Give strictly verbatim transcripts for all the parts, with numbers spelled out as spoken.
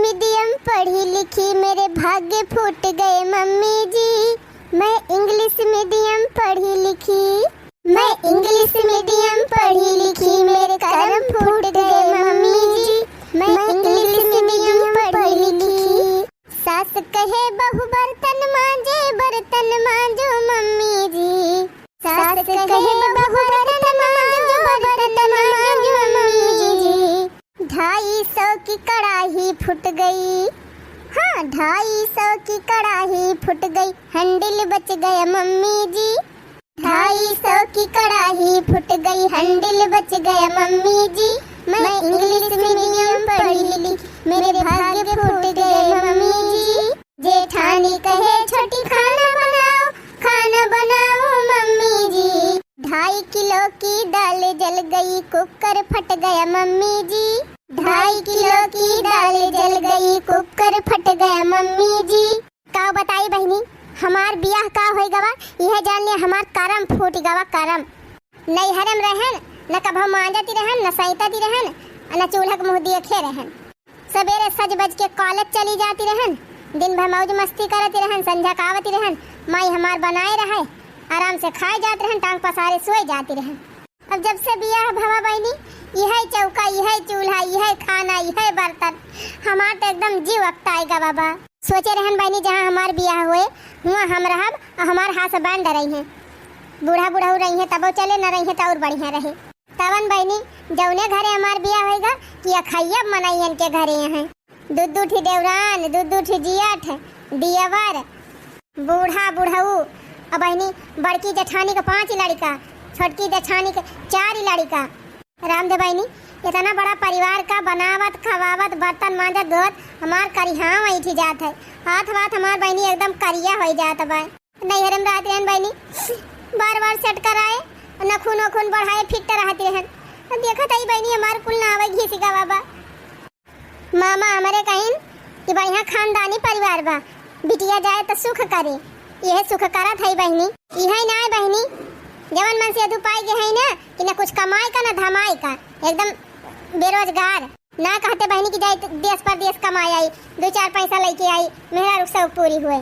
मीडियम पढ़ी लिखी, मेरे भाग्य फूट गए मम्मी जी। मैं इंग्लिश मीडियम पढ़ी लिखी, मैं इंग्लिश मीडियम पढ़ी लिखी, मेरे करम फूट गए मम्मी जी। मैं इंग्लिश मीडियम पढ़ी लिखी। सास कहे बहू बर्तन मांजे, बर्तन मांजो मम्मी जी। सास कहे बहू बर्तन मांजो, बर्तन मांजो मम्मी जी। ढाई सौ की कड़ाही फुट गई, हाँ, ढाई सौ की कड़ाही फुट गई, हैंडल बच गया मम्मी जी। ढाई सौ की कड़ाही फुट गई, हैंडल बच गया मम्मी जी। मैं इंग्लिश मीडियम पढ़ी लिखी, मेरे भाग्य फूट गए मम्मी जी। जेठानी कहे छोटी खाना बनाओ, खाना बनाओ मम्मी जी। ढाई किलो की दाल जल गई, कुकर फट गया मम्मी जी। ढाई किलो की दाल जल गई, कुकर फट गया मम्मी जी। का बताई बहिनी, हमार बियाह का होई गवा, यह जान ले हमार करम फूट गवा, करम। नैहरे में रहन, न कभो मांजती रहन, न सैतती रहन, न चूल्हा के मुंह देखे रहन। सबेरे सज बज के कॉलेज चली जाती रहन, दिन भर मौज मस्ती करती रहन, संझा का आवती रहन, माई हमार बनाए रहे, आराम से खाए जात रहन, टांग पसारे सोए जाती रहन। अब जब से बियाह भवा बहिनी, यह चौका, यह चूल्हा, यह खाना, यह बर्तन, हमार तो एकदम जीव अकताए गवा बा। सोचे रहन बहिनी, जहाँ हमार बियाह होए, हुआं हम रहब और हमार हस्बैंड रही हैं, बूढ़ा बुढ़ऊ रही हैं, तबो चले, न रही हैं तो और बढ़िया रहे। तवन बहिनी, जौने घरे हमार बियाह होएगा, कि अखैया मनाई इनके घरे हैं। दू दू ठी देवरान, दू दू ठी जियठ, दियवर, बूढ़ा बुढ़ऊ, अब बहिनी, बड़की जेठानी के पांच लड़का, छोटकी जेठानी के चार लड़का। राम दे बहिनी, इतना बड़ा परिवार का बनावत, खवावत, बर्तन मांजत, धोत, हमार करिहा ऐठी जात है। हाथ वाथ हमार बहिनी एकदम करिया होई जात बा। नैहरे में रहत रहन बहिनी, बार बार सेट कराए, नखून वखून बढ़ाए, फिट रहत रहन। अब देखत हई बहिनी, हमार कुल ना आवे घिसी गवा बा। मामा हमरे कहिन कि बढ़िया खानदानी परिवार बा, बिटिया जाए त सुख करे, यह सुख करत हई बहिनी। इहे ना है बहिनी, जवन मन से अधू पाई गए है ना कि ना कुछ कमाए का ना धमाए का, एकदम बेरोजगार। ना कहते बहिनी कि जाए देश परदेश कमाए आई, दो चार पैसा लेके आई, मेहरारू के शौक पूरी हुए।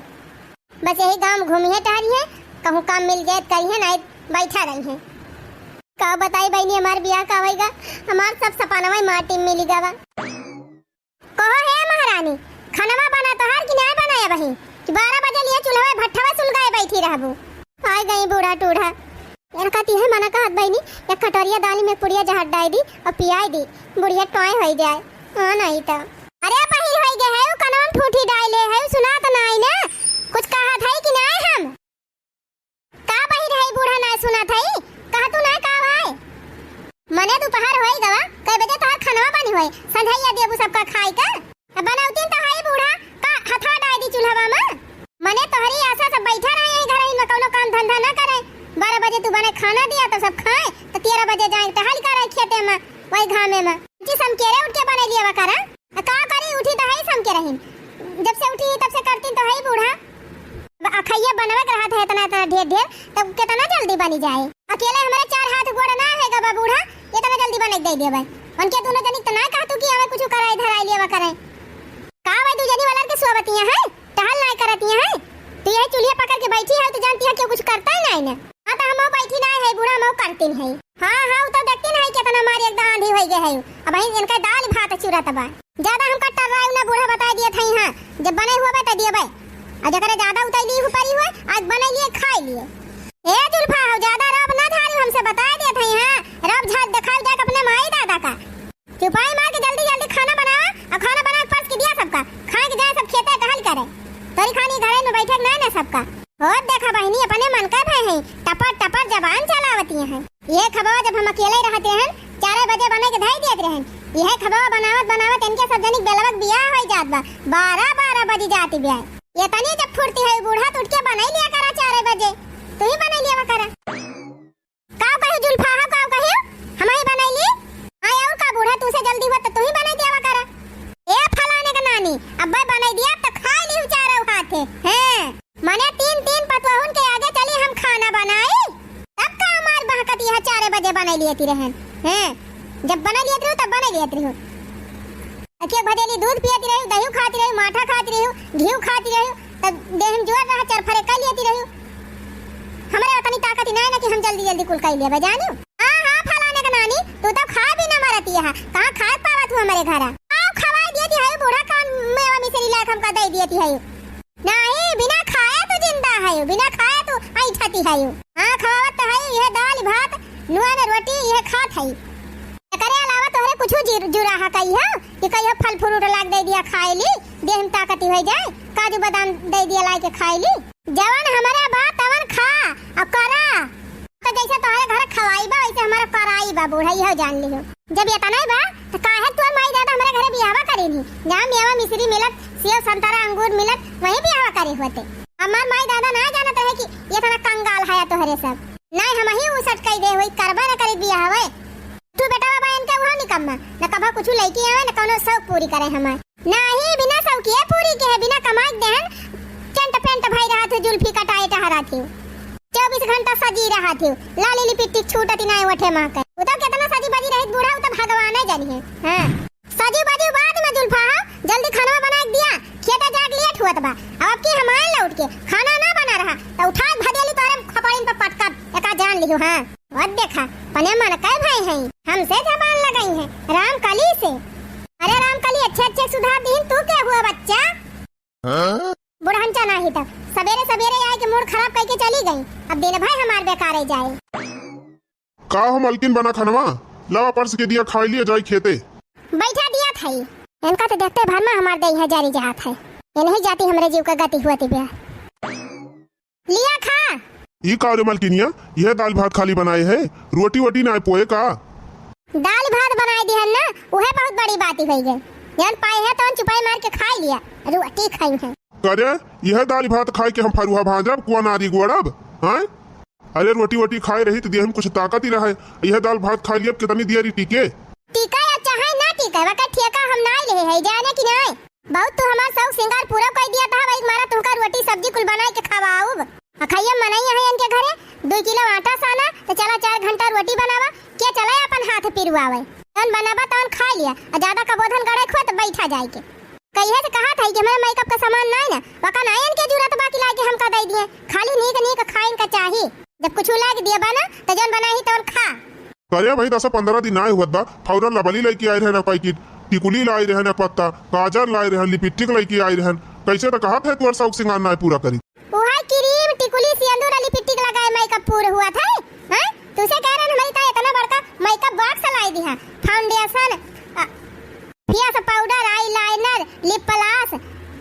बस यही गांव घूमी है टहरी है, कहूँ काम मिल जाए त करी है, ना बैठा रही है। का बताई बहिनी, हमार बियाह का होइगा, हमार सब सपनवा माटी में मिली गवा। कहो हे महारानी, खनवा बना तोहार कि नाय बनाए बही? कि बारह बजे लिए चूल्हवा भट्ठवा सुलगाए बैठी रहबू। आय गई बूढ़ा टूढ़ा। इनका तिहे मना कहत बहिनी, एक कटोरिया दाल में पुड़िया जहर डाल दी और पियाई दी, बुढ़िया टॉय होई जाए। हाँ नहीं तो। अरे पहिल होई गए है, उ कनवा में फूटी डाले है, उ सुनात नाई ना। कुछ कहत है कि नाय हम? का बहिर है बूढ़ा नाय सुनत है? कहतू नाय का भाई? मने दोपहर होई गवा, कै बजे तोहर खनवा बनी होई? संझैया देबू सबका खाए का? अब बनौतीन तो है बूढ़ा, का हथवा डाल दी चूल्हवा में? मने तोहरी आशा सब बैठा रहे यही घर में, कौनो काम धंधा ना करे। बारह बजे तू बने खाना दिया तो सब खाए, तो तेरह बजे जाए टहल करे खेते में, वही घामे में। जी समकेरे उठ के बने लिया करा। आ का करी, उठी तो है समके रहीन। जब से उठी तब से करतीन तो है बूढ़ा। अब अखैया बनवे के रहत है इतना इतना ढेर ढेर, तब कितना जल्दी बनी जाए। अकेले हमारे चार हाथ गोड़ ना है गवा बूढ़ा, इतना जल्दी बने दे देबे। उनके दोनों जनी तो ना कहतू कि हमें कुछ कराए धराए लेवा करे। का भाई दू जनी वाला के सोवतिया है? टहल नाय करतिया है? तू यही चूल्हे पकड़ के बैठी है तो जानती है कि कुछ करता ही नाय ना। हाँ तो हम बैठी नाय है बूढ़ा, हम करतीन है। हाँ हाँ, उ तो देखतीन है कितना मारी एकदम आंधी होई गए है। अब इनका दाल भात चुरत बा। ज्यादा हमका टर्राई ना बूढ़ा, बताई दिए थे हाँ, जब बने हुए तो दिए। और जकरे ज्यादा उतैली हो परी हुए, आज बने लिए खाए लिए। ए जुल्फा हो, ज्यादा रब ना झारी, हमसे बताई दिए थे हाँ, रब झाड़ दिखाई जाके अपने माई दादा का। चुपाई मार के जल्दी जल्दी खाना बनावा, और खाना बना के परस के दिया सबका, खाए के जाए सब खेते टहल करे। तोरी खानी घरे में बैठे के नहीं ना सबका। होत देखा बहिनी, अपने मन का भय है, टपर टपर जबान चलावती हैं। ये खबवा जब हम अकेले रहते रहन, चारे बजे बने के धई देत रहन। यह खबवा बनावत बनावत इनके सब जनी के बेलवा के बियाह होई जात बा, बारह बारह बजी जाती बियाह। ये तनी जब फुर्ती है बूढ़ा, तो उठ के बनाई लिया करा चारे बजे, तू ही बनाई लिया करा। काव कही जुल्फा, हाँ, काव कही? हम ही बनाई ली? हाँ, और का बूढ़ा, तू से जल्दी हुआ तो तू ही बनाई दिया करा। ए फलाने का नानी, अब्बे बनाई दिया तो खा ली चारों हाथे। हैं, मने तीन तीन पतोहुन के आगे चली हम खाना बनाई? तब का हमार बहकत यहाँ चारे बजे बनाई लिए रहन? हैं, जब बनाई लिए रहू तब बनाई लिए रहू। एक एक भदेली दूध पियती रही, दही खाती रही, माठा खाती रही, घी खाती रही, तब देह में जोर रहा, चरफरे कर लेती रही। हमरे उतनी ताकत ही नहीं ना कि हम जल्दी जल्दी कुल कर लेबे, जानियो। हाँ, हाँ, फलाने का नानी, तू तो खाए भी ना मरती है, कहाँ खाए पावत हूँ हमरे घर? आओ, खवाई देती है, बूढ़ा कौन मेवा मिश्री लायक हमका दे देती है? नहीं, बिना खाए तू जिंदा है, बिना खाए तू ऐठती है। हाँ, खवावत तो है, यह दाल भात, नुआ में रोटी, यह खात है। एकरे अलावा तोहरे कुछ जुराहा कही है कि कहियो फल फ्रूट लाग दे दिया खाए ली, देह में ताकत हो जाए, काजू बादाम दे दिया लाए के खाए ली। जवन हमरे बा तवन खा और करा। तो जैसे तोहरे घर खवाई बा, वैसे हमारा कराई बा, बूढ़ा, इहो जान लियो। जब इतना ही बा, तो काहे तोर माई दादा हमरे घरे बियाहवा करे नहीं? जहाँ मेवा मिश्री मिलत, सेव संतरा अंगूर मिलत, वहीं बियाहवा करे होते। हमार माई दादा ना जानत रहे कि इतना कंगाल है तोहरे सब। नहीं, हम ही उसट कई दे होई, करबा न करी बियाहवा। तू बेटा बाबा इनके वहाँ निकम्मा, न कभा कुछ लेके आवे, न कौनो शौक पूरी करे हमार। नाही, बिना सौकिए पूरी के है, बिना कमाई के देहन, चंट पेंट भई रहा थे, जुल्फी कटाए टहरा थे, चउबीस घंटा सजी रहा थे, लाली लिपिस्टिक छूटती नाय ओठे माँ के। उ तो कितना सजी बजी रहित बूढ़ा, उ तो भगवाने जानी है। हाँ, सजी बजी बाद में जुल्फा हो, जल्दी खाना बना के दिया, खेते जाके लेट हुआ बा। अब की हमारे लौट के खाना ना बना रहा, तो उठा भदेली तोरे खपड़िन पर पटका, एका जान लियो। हाँ। वत देखा, पने मन कै भई हैं, हमसे जबान लगाई हैं, रामकली से। अरे रामकली, अच्छे अच्छे सुधार दीन, तू के हुआ बच्चा? हाँ? बुढ़न चना ही तक सबेरे सबेरे आए के मूड खराब करके चली गई। अब दिन भर हमार बेकारे जाए। का हो मलकिन, बना खनवा? लावा परस के दिया, खाई लिया, जाई खेते। बैठा दिया था। इनका तो देखते भर में हमार देह है जारी जहात है। ये नहीं जाती हमरे जीव का गति हुआ तिब्या। लिया खा। ई का रे मलकिनिया, यह दाल भात खाली बनाए है, रोटी वोटी ना पोए का? दाल भात बनाए दिहन ना, उहे बहुत बड़ी बात ही होई गई। जन पाए है तवन चुपाई मार के खाई लिया, रोटी खाई है। करे, यह दाल भात खाए के हम फरुहा भांजब, कुआ नारी गोड़ब, हैं? अरे रोटी वोटी खाए रही तो देह में कुछ ताकत ही रहे, यह दाल भात खा लिया, कितनी देरी टिके? टिका या चाहे ना टिका, वकर ठेका हम नाई लेहे है, जाने कि नाई? बहुत तू हमार शौक सिंगार पूरा कई दिया था, वही मारा तुमका रोटी सब्जी कुल बनाई के खवाऊब। अखैया मनई है इनके घरे, दो किलो आटा साना, तो चला चार घंटा रोटी बनावा, के चला अपन हाथ पिरवावे। जौन बनावा तौन खा लिया, आ ज्यादा कबोधन गड़े खुआ तो बैठा जाए के। कहिए से कहा था कि हमारे मेकअप का सामान नाई ना, वका नाई इनके जरूरत बाकी लागे हमका दे दिए, खाली नीक नीक खाइन का चाही। जब कुछ लाग दिया बना, तो जौन बनाई तौन खा। करे भाई, दस पन्द्रह दिन आए हुआ बा, फौरन लबली लेके आए रहन पैकेट, टिकुली लाए रहन पत्ता, काजर लाए रहन, लिपस्टिक लेके आए रहन। कैसे तो कहा था तोर शौक सिंगार नाय पूरा करी। उहाई क्रीम, टिकुली, सिंदूर, लिपस्टिक लगाए मेकअप पूरा हुआ था, हैं? तुसे कह रहन हमारी ता इतना बड़का मेकअप बॉक्स लाई दिहा, फाउंडेशन, अ, face powder, eyeliner, lip gloss,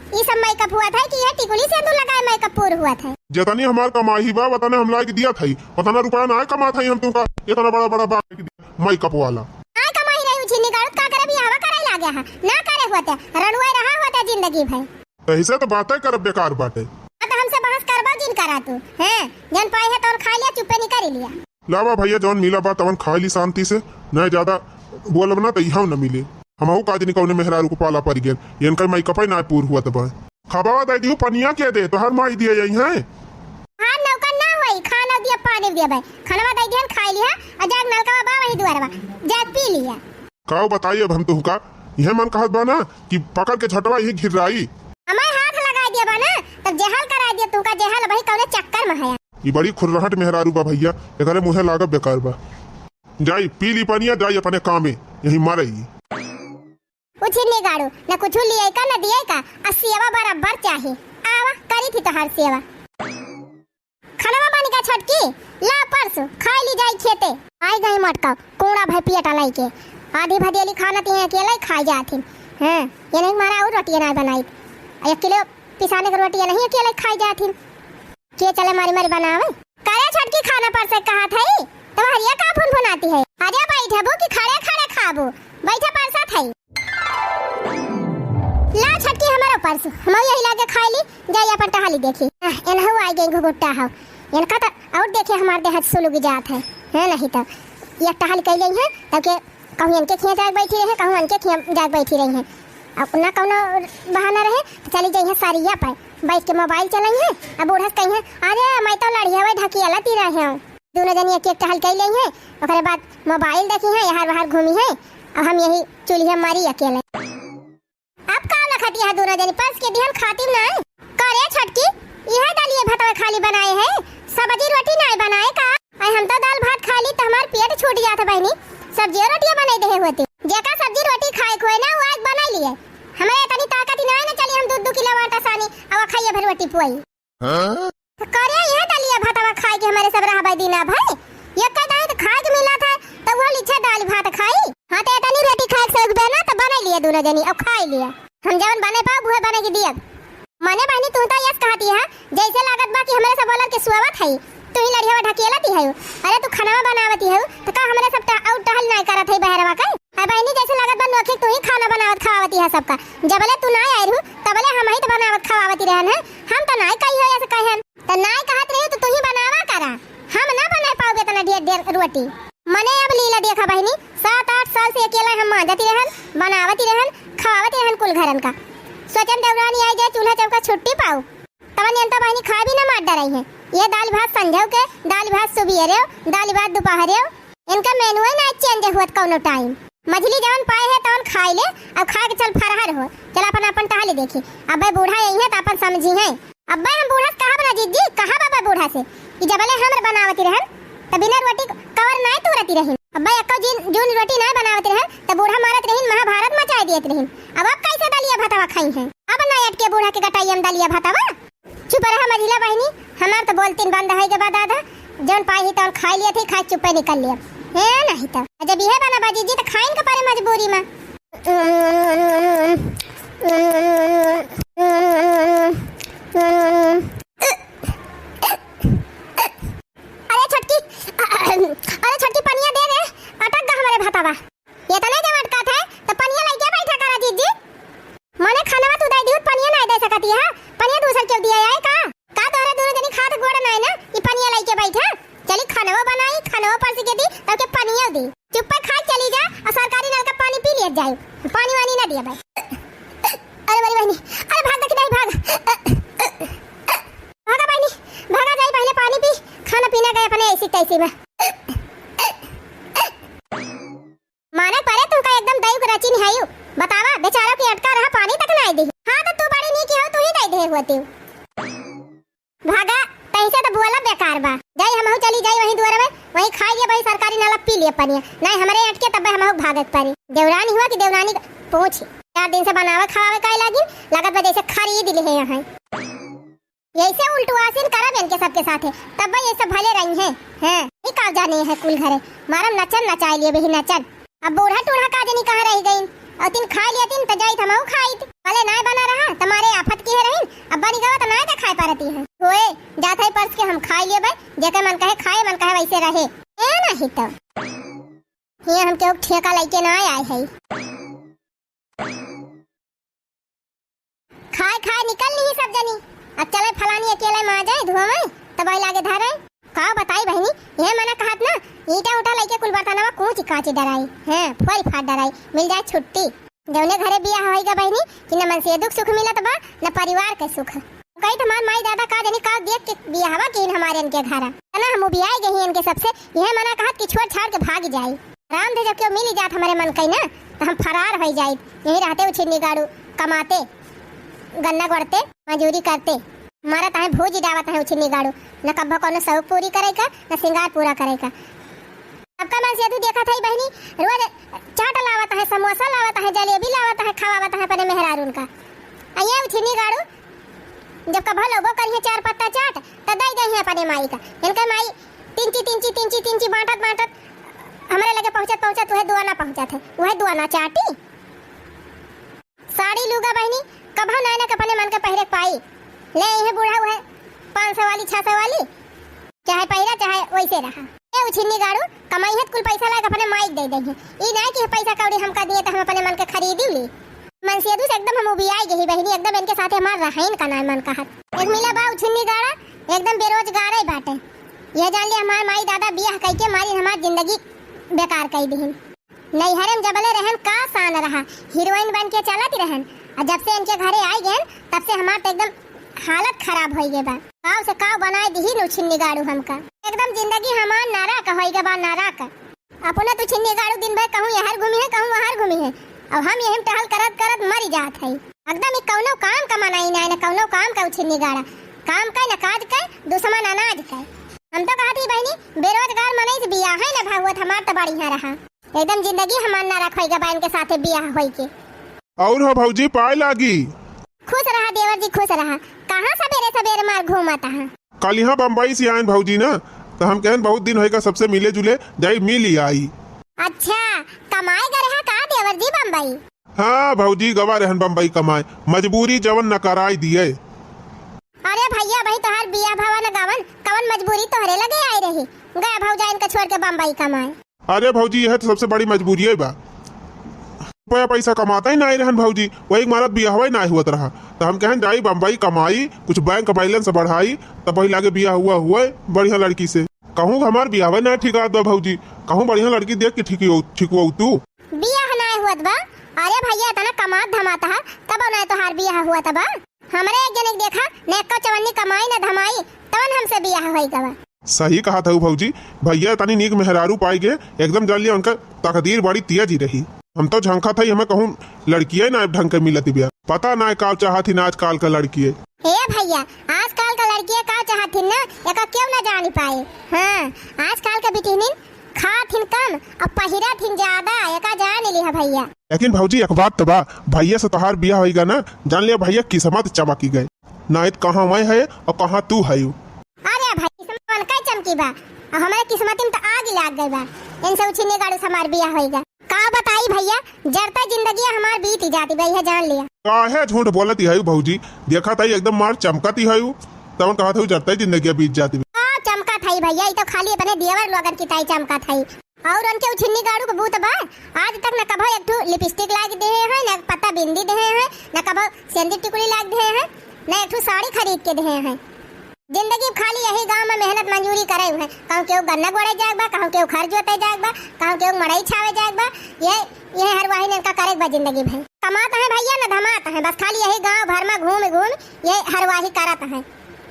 ई सब मेकअप हुआ था कि यह टिकुली सिंदूर लगाए मेकअप पूरा हुआ था। जतनी हमार कमाई बा, वतने हम लाइके दिया था, वतना रुपया ना कमा था हम तुमका इतना बड़ा बड़ा बा मेकअप वाला। ना कमाई रही उछिन्नी गाड़ू, का करे बियाहवा कराई लागे हा, ना करे होते, रड़ुआ रहा होते जिंदगी भर। तहिसे तो बातें करब बेकार बाटे। अब हमसे बहस करबो जिन करा तू, हैं? जन पाए है तौन खा लिया, चुप्पे निकल लिया। लावा भैया, जौन मिला बा तवन खा ली शांति से, न ज्यादा बोलब ना तो इहां न मिले। हमहू का जनी कौने मेहरारू को पाला पड़ गेल, इनका मेकअप ही ना पूर हुआ तब। खबावा दे दियो पनिया के दे, तोहर माई दिए यही है। हाँ, नौकर ना होई, खाना दिया, पानी दिया भाई। खाना दे दिया, खा लिया, और जाग नलका बा वही दुआर बा, जाग पी लिया। काव बताई अब हम तुहका, यह मन कहत बा ना कि पकड़ के झटवा यही घिर्राई। हमारे हाथ लगा दिया बा ना, तब जेहल करा दिया तुमका, जेहल भाई कौने चक्कर में है। ई बड़ी खुर्रहट मेहरारू बा भैया, एकरे मुँहे लागब बेकार बा। जाई पी ली पनिया, जाई अपने कामे, यही मरई। उछिन्नी गाड़ू, न कुछ लिए का न दिए का, आ सेवा बराबर चाही। आवा, करी थी तोहार सेवा। खनवा बन गया छोटकी, ला परसु, खाई ली जाई खेते। आई गई मोटका, कूड़ा भय पियटा लाई के। आधी भदेली खाना ती अकेले ही खाई जात हिन। हाँ, ये नहीं मारा और रोटियां ना बनाई। एक किलो पिसाने के रोटियां नहीं अकेले ही खाई जात हिन। के चले मारी मारी बनावे। करे छोटकी खाना परसे कहा थई, तुम्हारी ये का फुनफुनाती है? अरे बैठबू कि खड़े खड़े खाबू? बैठे परसा थई। ला छोटकी हमारे ऊपर से, हम यही लागे खाई ली, जाई अपन टहली देखी। आह, एनहु आई गई घुघुट्टा हो। इनका तो और देखे हमार देह सुलुग जात है, है नहीं तो ये टहल कई गई है, तब के कहूँ इनके खिया जाग बैठी रहे, कहूँ इनके खिया जाग बैठी रही है। अब ना कौनो बहाना रहे, तो चली जाई है सारिया पर, बैठ के मोबाइल चलाई है। अब बूढ़स कही है, अरे मैं तो लड़िया वही ढकियाला ती रहे हूँ। दोनों जनी एक एक टहल कई ली है, ओकरे बाद मोबाइल देखी है, यहाँ वहाँ घूमी है, अब हम यही चूल्हे मारी अकेले। दूनो जनी परस के दिहन खातिउ नाहीं। का रे छोटकी, इहे दलिये भतवा खाली बनाए है, सब्जी रोटी नाहीं बनाए का? अइ हम तो दाल भात खाइ ली त हमार पेट छूट जात है बहिनी, सब्जियो रोटियो बनाइ देहे होते। जेका सब्जी रोटी खाए के होए ना, उ आइके बनाइ लिए। हमरे इतनी ताकत ही नाहीं ना, चली हम दू दू किलो आटा सानी अउ खाइए भर रोटी पुआई। हाँ? त करे इहे दलिया भातवा खाइ के हमरे सब रहबै दिना भर। एक्कै दाईं त खाइ के मिलत है, त उहो लिच्छा दाल भात खाई। हाँ, त एतनी रोटी खाइ के सउख बे ना, त बनाइ लिए दूनो जनी, अउ खाइ लिए। हम जवन बनाइ पाउब, उहे बनाइ के दियब। मने बहिनी, तू त यस कहती है, जइसे लागत बा कि हमरे सब बोलल के सुआवत है, तू ही लड़ियावा ढकेलती है। अरे, तू खानवा बनावती है, त का हमरे सब टह-, अउर टहल नाहीं करत है बहरवा के? अरे बहिनी, जइसे लागत बा नोखे तू ही खाना बनावत खवावती है सबका। जबले तू नाहीं आइ रहू, तबले हमहीं त बनावत खवावती रहन है। हम त नाहीं कही हो यस कहन। त नाहीं कहत रही त तू ही बनावा करा, हम ना बनाइ पाउब एतना ढेर ढेर रोटी। मने अब लीला देखा बहिनी, सात आठ साल से अकेला हम मांजती रहन, बनावती रहन, खवावती रहन कुल घरन का। सोचन देवरानी आइ जाए, चूल्हा चौका छुट्टी पाउ। तवन यन तो बहिनी खाए भी ना मार डराई है। ये दाल भात संझौ के, दाल भात सुबियरेउ, दाल भात दुपहरेउ, इनका मेनुए ना change हुअत कउनो time। मझली जवन पाए है तवन खाइ ले, अब खाइ के चल फरहर हो, चल अपन अपन टहल देखी। अब्बे बूढ़ा यही है त अपन समझी है। अब्बे हम बूढ़ा से कहब ना जीजी, कहब अब्बे बूढ़ा से कि जबले हमरे बनावती रहन त बिना रोटी कवर नाहीं तूरती रहिन। अब्बे एक्को जिन-, जून रोटी नाहीं बनावती रहन त बूढ़ा मारत रहिन, महाभारत मचाइ दियत रहिन। अब, अब कइसे दलिया भतवा खाई हैं? अब नाहीं अटके बूढ़ा के गटाई हम दलिया भतवा। चुप रहा मझिला बहिनी, हमार त बोलतिन बंद होइ के बाद आधा, जउन पाई ही तउन खाइ लियत ही, खाइ चुप्पे निकल लिया। हे नाहीं त। जब इहे बना बा जीजी त खाइन के परे मजबूरी मा। अरे छोटकी, अरे छोटकी पनिया दे रे, अटक गा हमरे भतवा। एतने जब अटकत है, त पनिया लइके बैठा करा जीजी। मने खानवा तू दइ दिहू त पनिया नाहीं दइ सकती है? पनिया दूसर केउ दिया आए का? का तोहरे दूनो जनी खात गोड़ नाहीं ना, ई पनिया लइके बैठा? चली खानवो बनाई, खानवो परस के दी, तब के पनियो दी। चुप्पे खाइ चली जा अउ सरकारी नल का पानी पी लियत जाई, पानी वानी ना दिया भाई। अरे बड़ी बहिनी, अरे भाग देखी नहीं भाग। भागा बहिनी, भागा जाई पहिले पानी पी, खाना पीना गए अपने ऐसी तैसी मा। माने परे तुमका एकदम दयुक रचिन हयू। बतावा, बेचारो के अटका रहा, पानी तक नाहीं दी। हाँ, त तू बड़ी नीक हो, तू ही दइ दे हुआ तेऊ। भागा, तैसे त बोला बेकार बा। जाई, हमहू चली जाई वहीं दुआर में, वहीं खाइ लिए, वहीं सरकारी नल पी लिए पनिया। नाहीं हमरे अटके, तब्बे हमहू भागत परी। देवरानी हुआ कि देवरानी पूछी। चार दिन से बनावे खवावे काहे लागिन, लागत बा जइसे खरीद लिहे हैं। यइसे उल्टुआसिन करब इनके सबके साथे, तब ये सब भले रही हैं। हैं, ई का जाने हैं कुल घरे, मारम नचन नचाइ लिए बही नचन। अब बूढ़ा टूढ़ा का जनी कहाँ रहि गइन, अउ तिन खाइ लियतिन त जाइत हमहू खाइत। भले नाय बना रहा, त मारे आफत किहे रहिन, अब बनी गवा त नाय देखाइ परती हैं। होए, जात है परस के हम खाइ लिए बे, जेके मन कहे खाए, मन कहे वइसे रहे। ए नाहीं त। हियाँ हम केहू ठेका लइके नाय आए है। खाए खाए निकल ली सब जनी। अब चले फलानी अकेले माँ जाए धुआं में, तब आई लागे धरे। का बताई बहिनी, ये मना कहत ना, ईंटा उठा लइके कुल बर्तनवा कूची काची डराई, हैं, फोरी फाट डराई, मिल जाए छुट्टी। जौने घरे बियाह होइगा बहिनी, कि न मनसेदू के सुख मिलत बा, न परिवार के सुख। कही त हमार माई दादा का जनी का देख के बियाहवा किन हमारे इनके घरा। तना हम उबियाए गई इनके सबसे, यह मना कहत कि छोड़ छाड़ के भाग जाई। राम दे जब केहू मिल जात हमरे मन कई ना, त हम फरार होइ जाइत। यहीं रहते उछिन्नी गाड़ू कमाते, गन्ना गोड़ते, मजूरी करते। मरत हैं भूज डावत हैं उछिन्नी गाड़ू, न कब्बो कौनो शौक पूरी करे का, न सिंगार पूरा करे का। सबका मनसेदू देखत है बहिनी, रोज चाट लावत हैं, समोसा लावत हैं, जलेबी लावत हैं, खवावत हैं अपने मेहरारून का। आ ये उछिन्नी गाड़ू जब कभो लउबो करिहे चार पत्ता चाट, त दइ दइहे अपने माई का। इनके माई तिंची, तिंची, तिंची, तिंची बाँटत, बाँटत हमरे लगे पहुँचत, पहुँचत उहे दुआना पहुँचत है, उहे दुआना चाटी। साड़ी लूगा बहिनी, कभो नाय ना के अपने मन के पहिरे के पाई। ले इहे बूढ़ा उहे पाँच सौ वाली, छह सौ वाली, चाहे पहिरा, चाहे वइसे रहा। ए उछिन्नी गाड़ू, कमाई है त कुल पैसा लाके अपने माई के दे देंगे। ई नाय कि पैसा कौड़ी हमका दिए त हम अपने मन के खरीदी ली। मनसेदू से एकदम हम उबियाई गई बहिनी, एकदम इनके साथे हमार रहइन का नाय मन कहत। एक मिला बा उछिन्नी गाड़ा, एकदम बेरोजगार ही बाटे। यह जान ले हमार माई दादा बियाह कइके मारी हमार जिंदगी बेकार कई दिहिन। नैहरे में जबले रहन का शान रहा, हीरोइन बन के चलत रहन, और जब से इनके घरे आई गए तब से हमार तो एकदम हालत खराब होइ गए बा। काव से काव बनाए दिहिन उछिन्नी गाड़ू हमका। एकदम जिंदगी हमार नरक होइ गए बा, नरक। अपना तो छिन्नी गाड़ू दिन भर कहूँ यहर घूमी है, कहूँ वहर घूमी है। अब हम यही में टहल करत करत मरी जात है। एकदम ई कउनो काम का मनई नाहीं, न कउनो काम का उछिन्नी गाड़ा। काम का न काज का, दुश्मन अनाज का। हम तो कहत ही बहिनी, बेरोजगार मनई से बियाह है न भा हुआ त हमार तो बढ़िया रहा। एकदम जिंदगी हमार नरक होइगा बा इनके साथे बियाह होइके। और हो भौजी, पाए लागी। खुश रहा देवर जी, खुश रहा। कहाँ सबेरे सबेरे मार घूमत हा? कल यहाँ बम्बई से आयन भौजी ना, तो हम कहन बहुत दिन होइगा सबसे मिले जुले, जाई मिल ही आई। अच्छा, कमाए गए रहा का देवर जी बम्बई? हाँ भौजी, गवा रहन बम्बई कमाए, मजबूरी जवन न कराई दिए। अरे भैया, भाई तोहार बियाह भवा न गवन, कवन मजबूरी तोहरे लगे आई रही? गया भौजाइन के छोड़ के बम्बई कमाए। अरे भौजी, यह तो सबसे बड़ी मजबूरी है बा। रुपया पैसा कमाता ही नाहीं रहन भौजी, वही के मारत बियाहवा ही नाहीं हुअत रहा। तो हम कहन जाई बम्बई कमाई, कुछ बैंक बैलेंस बढ़ाई, तब वही लागे बियाह हुआ हुआ बढ़िया लड़की से। कहूँ हमार बियाहवा ही नाहीं ठिकात बा भौजी, कहूँ बढ़िया लड़की देख के ठिकियो-, ठिकवऊ तू। बियाह नाहीं हुअत बा? अरे भैया, इतना कमात धमात हा, तब नाहीं तोहार बियाह हुअत बा। हमरे एक जने के देखा, न एक्को चवन्नी कमाई न धमाई, तवन हमसे बियाह होई गवा। सही कहत हऊ भौजी, भैया तनी नीक मेहरारू पाई गे, एकदम जान लिया उनका तकदीर बड़ी तेज ही रही। हम तो झंखत हई, हमें कहूँ लड़किये ना ढंग के मिलत बिया। पता ना का चाहत ही ना आजकल का लड़किये। ए भैया, आजकल का लड़किये का चाहत ही ना, एका केहू ना जान पाए। हाँ, आजकल के बिटिहनिन खात हिन कम और पहिरत हिन ज्यादा, एका जान लिहा भैया। लेकिन भौजी एक बात तो बा, भैया से तोहार बियाह होइगा ना, जान लिया भैया किस्मत चमकी गए, नाहीं तो कहाँ मैं है और कहाँ तू है। अरे भाई, किस्मत मन का चमकी बा, और हमारे किस्मत में तो आग ही लाग गई बा, इनसे उछिन्नी गाड़ू से हमार बियाह होइगा। का बताई भैया, जरता जिंदगी हमार बीत ही जाती बा, यह जान लिया। काहे झूठ बोलत ही भौजी, देखा ताई एकदम मार चमकत ही, तवन कहत हऊ जरता जिंदगी बीत जाती बा। का चमकत हई भैया, ई तो खाली अपने देवर लोगन की ताई चमकत हई। और उनके उछिन्नी गाड़ू के बूत बा, आज तक न कभो एक ठो लिपस्टिक लाग देहे हैं, न पत्ता बिंदी देहे हैं, न कभो सेंदी टिकुली लाग देहे हैं, न एक ठो साड़ी खरीद के देहे हैं। जिंदगी खाली यही गांव में मेहनत मजूरी करे हुए, कहूँ केहू गन्ना गोड़े जाए बा, कहूँ केहू खर जोते जाए बा, कहूँ केहू मड़ई छावे जाए बा। ये, ये हरवाही ने इनका करे बा जिंदगी भर। कमात है भैया न धमात है, बस खाली यही गांव भर में घूम घूम ये हरवाही करत है।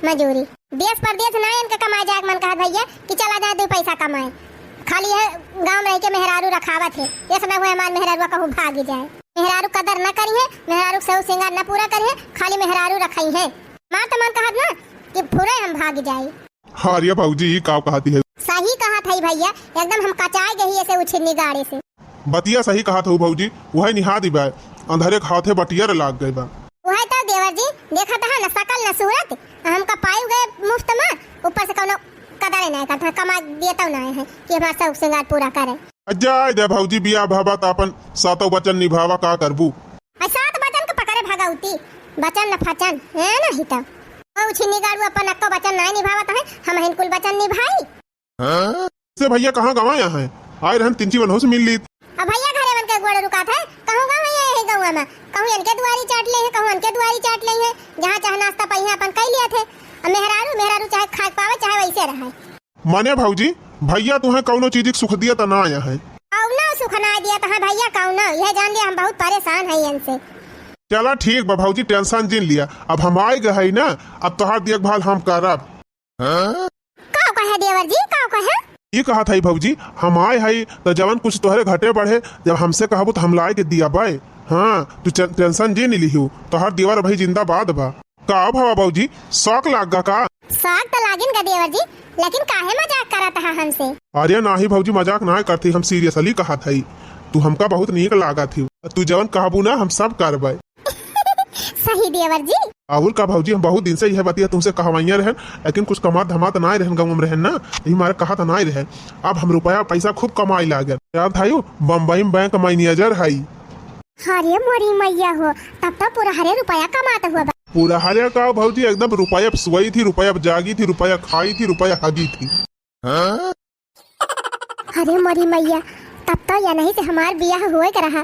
मजूरी। देश परदेश ना इनके कमाए जाए के मन कहत भैया कि चला जाए दो पैसा कमाए। खाली है गांव में रह के मेहरारू रखावत है। ऐसा ना हुए हमार मेहरारू कहूँ भागी जाए। मेहरारू कदर ना करी है, मेहरारू सौ सिंगार ना पूरा करी है, खाली मेहरारू रखाई है। मार तो मन कहत ना कि फुरे हम भाग जाए। हाँ रे भौजी, ई का कहती है? सही कहत है भैया, एकदम हम कचाए गई ऐसे उछिन्नी गाड़े से। बतिया सही कहत हऊ भौजी, उहै निहा दिबाय, अंधरे के हाथे बटियर लाग गए बा। उहै तो देवर जी, देखत हा न सकल न सूरत, हमका पायु गए मुफ्त मा, ऊपर से कौनो कदरे नाय करत हा, कमा दिए तो नाय है कि हमार शौक सिंगार पूरा करे। जाए दे भौजी, बियाह भवा त अपन सातों वचन निभावा, का करबू? आ सात वचन के पकड़े भगौती, वचन न फचन, है नहीं तो। ओ उछिन्नी गाड़ू अपन अक्को वचन नाय निभावत है, हम हिन कुल वचन निभाई। हाँ? से भैया कहाँ गवाया है? आए रहन तिनची बनहो से मिल लीत। अब भैया घरे बन के गोड़ रुकात है, कहूँ गवाया है गौवा में, कहूँ इनके दुआरी चाट ले है, कहूँ इनके दुआरी चाट ले है, जहाँ चाहे नाश्ता पहिया अपन कई लिया थे। अब मेहरारू, मेहरारू चाहे खाए पावे, चाहे वैसे रहे। मने भौजी, भैया तुहें कौनो चीज के सुख दिया त ना आया है? कौनो सुख ना दिया त है भैया, कौनो। यह जान लिया हम बहुत परेशान है इनसे। चला ठीक बा भौजी, टेंशन जिन लिया, अब हम आए गए है ना, अब तोहार देखभाल हम करब। का कहे देवर जी, का कहे? ई कहत हई भौजी, हम आए हई त जवन कुछ तोहरे घटे बढ़े, जब हमसे कहबू त हम लाए के दियाबे। हाँ, तू चे-, टेंशन जे नहीं लिहू, तोहर देवर भाई जिंदाबाद बा। का भवा भौजी, शौक लाग गा का? शौक त लागिन गा देवर जी, लेकिन काहे मजाक करत हा हमसे? अरे नाही भौजी, मजाक ना करती, हम सीरियसली कहत हई। तू हमका बहुत नीक लागत ही, तू जवन कहबू ना हम सब करबे। सही देवर जी। और का भौजी, हम बहुत दिन से यह बतिया तुमसे कहवाइया रहन, लेकिन कुछ कमात धमात नाय रहन, गाँव में रहन ना, यही मारे कहत नाय रहन। अब हम रुपया पैसा खूब कमाई लागन। याद है, बम्बई में बैंक मैनेजर है। अरे मोरी मैया हो, तब तो पूरा हरे रुपया कमात हुआ बा। पूरा हरे का भौजी, एकदम रुपया पे सोई थी, रुपया पे जागी थी, रुपया खाई थी, रुपया हगी थी। अरे मोरी मैया, तब तो या नहीं से हमार बियाह होए के रहा।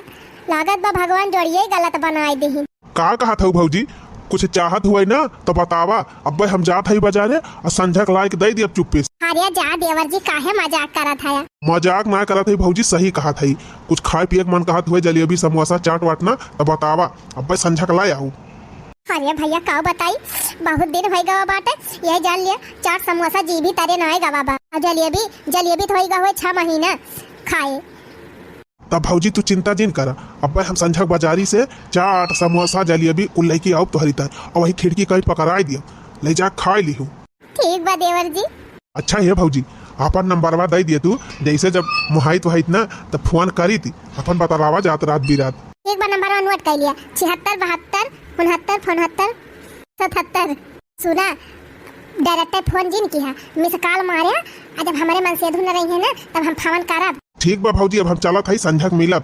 लागत बा भगवान जोड़िए गलत बनाए देही। का कहत हऊ भौजी? कुछ चाहत हुए ना तो बतावा, अब्बे हम जात हई बाजारे और संझक लाए के दे दियब चुप्पे से। अरे जा देवर जी, काहे मजाक करत हया? मजाक ना करत हई भौजी, सही कहत हई। कुछ खाए पिए के मन कहत हुए, जलेबी समोसा चाट वाट ना तो बतावा, अब्बे संझक लाए आऊ। अरे भैया, का बताई, बहुत दिन होइ गवा बाटे, यही जान लिया, चाट समोसा जी भी तरे नाय गवा बा। आ जलेबी, जलेबी तो होइ गवा हुए छह महीना खाए। तब भौजी तू चिंता जिन करा, अब्बे हम संझक बाजारी से चाट, समोसा, जलेबी कुल लइके आउब तोहरी तर, और वही खिड़की कहीं पकड़ाई दिया, ले जा खाए लिहू। ठीक बा देवर जी। अच्छा हे भौजी, आपन नंबरवा दे दिए तू, जैसे जब मोहाइत वहाइत ना, तब फोन करी थी, अपन बतलावा जात रात बिरात। एक बार नंबरवा नोट कर लिया, छिहत्तर बहत्तर उनहत्तर उनहत्तर सतहत्तर। सुना, डायरेक्ट फोन जिन किहा, मिस कॉल मारे, आ जब हमारे मनसेधु न रही है ना, तब हम फोन करब। ठीक बा भौजी, अब हम चलत हई, संझक मिलब।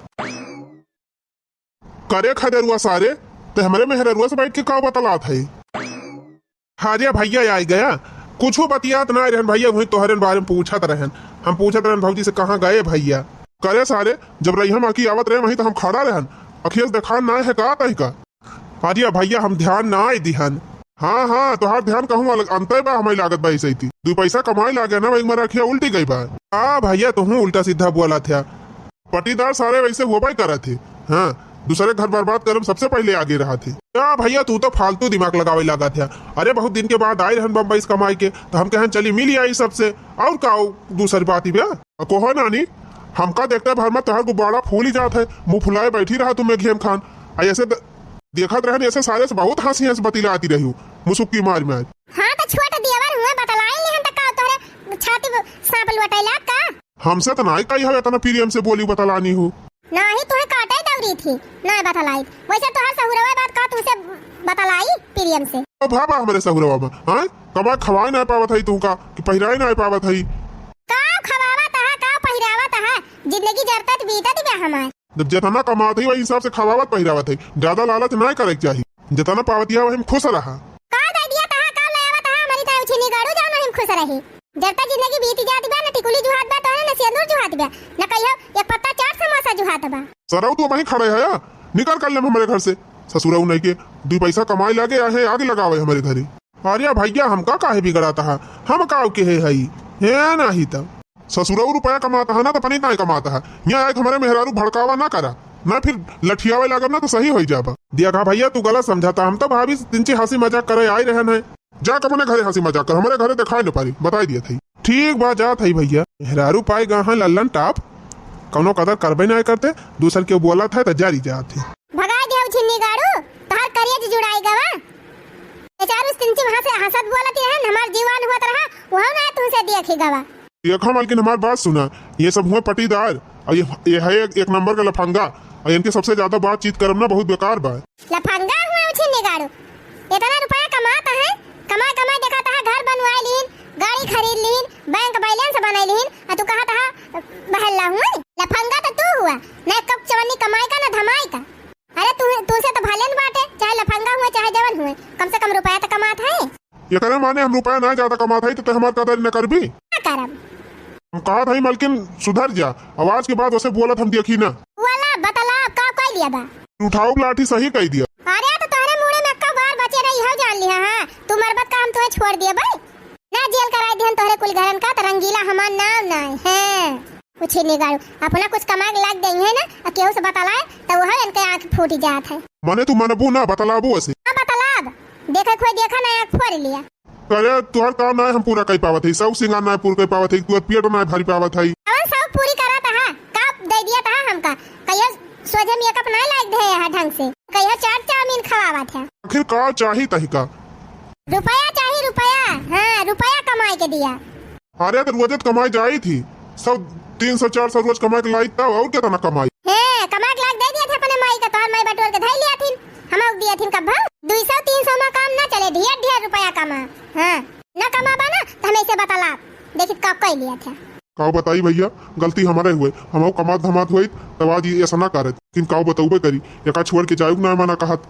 करे खदेरुआ सारे, ते हमरे मेहररुआ से बैठ के का बतलात है? हारिया भैया आइ गया, कुछो बतियात ना रहन भैया, वही तोहरे बारे में पूछत रहन। हम पूछत रहन भौजी से, "कहाँ गए भैया?" करे सारे, जब रैहम आकी आवत रहे, वहीं तो हम खड़ा रहन, अखिया से देखान ना है का तही का? हारिया भैया, हम ध्यान ना आए दिहन। हाँ, हाँ, तोहार ध्यान कहूँ अलग, अंते बा, हमें लागत बा ऐसे ही थी। दू पैसा कमाए लागे ना, वही मरा अखिया उल्टी गई बा। हाँ भैया, तुहूँ उल्टा सीधा बोला था। पटीदार सारे वैसे होबे करत हे। हाँ, दूसरे घर बर्बाद करे में सबसे पहले आगे रहत हे। का भैया, तू तो फालतू दिमाग लगावे लागत है। अरे, बहुत दिन के बाद आए रहन बम्बई से कमाई के, तो हम कहन चली मिली आई सबसे। और का हो, दूसरी बात ही बा। आ, कोहो नानी, हमका देखते भर में तोहर गुब्बारा फूल ही जात है, मुंह फुलाए बैठी रहा तू मेघेम खान। आ, ऐसे द-, देखत रहन, ऐसे सारे से बहुत हंसी हंस बतिलाती रही हूँ, मुसुक्की मार में। हाँ, तो छोट देवर हुए, बतलाई लेहन, तो का तोहरे छाती पे सांप लोटैला का? हमसे तो नाई कही हो, इतना प्रेम से बोली बतलानी हो। नाही, तुहे काटे दौरी थी, नाही बतलाई। वैसे तोहर सहुरवा बात का तुमसे बतलाई प्रेम से? ओ भाबा, हमरे सहुरवा में, हाँ? कमाए खवाए ना पावत है तुमका, कि पहिराए ना पावत है? का खवावत है, का पहिरावत है? जिंदगी जरतत बीतत बा हमार। जब जितना कमात है, वही हिसाब से खवावत पहिरावत है। ज्यादा लालच ना करे के चाही। जितना पावत है, वही में खुश रहा। का दे दिया तहा, का ले आवत है, हमारी ताऊ छिनी गाड़ू जाओ, नहीं खुश रही। जब तक जिंदगी बीत जात बा, न टिकुली जुहात बा तोहरे, न सेंदूर जुहात बा, न कहियो एक पत्ता चाट समोसा जुहात बा। सरऊ तू वहीं खड़े है, निकल कर ले हमरे घर से। ससुरऊ नहीं के, दू पैसा कमाए लागे आहे, आग लगावे हमरे घरे। अरे भैया, हमका काहे बिगड़ात हा? हम काव के है हई? हे नाही त। ससुरऊ रुपया कमात हा ना, त पनीर नाही कमात हा। यहाँ आए के हमरे मेहरारू भड़कावा ना करा, ना फिर लठियावे लागब ना, तो सही होई जाबा। देखा भैया, तू गलत समझाता, हम तो भाभी से तिनची हंसी मजाक करे आए रहन है। जा कमने घरे हंसी मजाक कर, हमरे घरे देखाए न पारी, बताई दिया थई। ठीक बा, जात हई भैया। मेहरारू पाए गा है लल्लन टाप, कौनो कदर करबे ना करते, दूसर के बोलत है त जारी जात है। भगाई दिया छिन्नी गाड़ू, तोहार करेज जुड़ाई गवा। बेचारू तिनची वहां से हंसत बोलत रहन, हमार जीवान हुआ रहा, वहाँ ना तुमसे देखी गवा। देखा मालकिन, हमार बात सुना, ये सब हुए पटीदार, और ये, ये है एक, एक नंबर का लफंगा, और इनके सबसे ज्यादा बातचीत करम ना बहुत बेकार बा। लफंगा हुए छिन्नी गाड़ू, इतना रुपया कमात है, कमाए कमाए देखत है, घर बनवाए लीन, गाड़ी खरीद लीन, बैंक बैलेंस बनाए लीन, आ तू कहत है बहल्ला हुए। लफंगा तो तू हुआ, न कब चवन्नी कमाए का न धमाए का। अरे तू, तुमसे तो भले न बाटे, चाहे लफंगा हुए चाहे जवन हुए, कम से कम रुपया तो कमात है। एकरे माने हम रुपया ना ज्यादा कमात हई, तो ते हमार कदर न करबी? का करब? हम कहत हई, मलकिन, सुधर जा, आवाज के बाद उसे बोलत हम देखी ना। वाला बतला, का कह लिया बा? उठाऊ लाठी सही कह दिया। अरे, तो तोहरे मुड़े में अक्का बार बचे रही, हो जान लिया, हाँ? तू मरबत का हम तुहे छोड़ दिए भाई? ना जेल कराई दिहन तोहरे कुल घरन का, तो रंगीला हमार नाम ना है। हैं। कुछ ही निगारू, अपना कुछ कमाए के लाग देइहैं ना, आ केहू से बतलाए, त वह इनके आँख फूट जात है। मने तू मनबू ना, बतलाबू असे। हाँ, बतलाब। देखे कोई देखा ना, आँख फोड़ लिया। अरे, तुहार काम ना है, हम पूरा कई पावत है, सब सिंगार ना है पूरा कई पावत है, तुहार पेट ना है भरी पावत है। कौन सब पूरी करत है? का दे दिया था हमका? कहियो सोझे मेकअप ना लाग दे है ढंग से, कहियो चाट चाउमीन खवावत है। आखिर का चाही तही का? रुपया चाही, रुपया। हाँ, रुपया कमाए के दिया। अरे, तो रोजे तो कमाई जाई थी, सौ, तीन सौ, चार सौ रोज कमाई के लाई, तब और कितना कमाई? हे, कमाई के लाग दे दिया था अपने माई का, तोहर माई बटोर के धई लिया थी, हम दिया थी कब? दो सौ, तीन सौ में काम ना चले, ढेर, ढेर रुपया कमा। हाँ, ना कमाबा ना, तो हम ऐसे बतला, देखित का कह लिया था। काव बताई भैया, गलती हमारे हुए, हम कमात धमात हुई, तब आज ये ऐसा ना करत, लेकिन काव बतौबे करी, एका छोड़ के जाए ना मना कहत।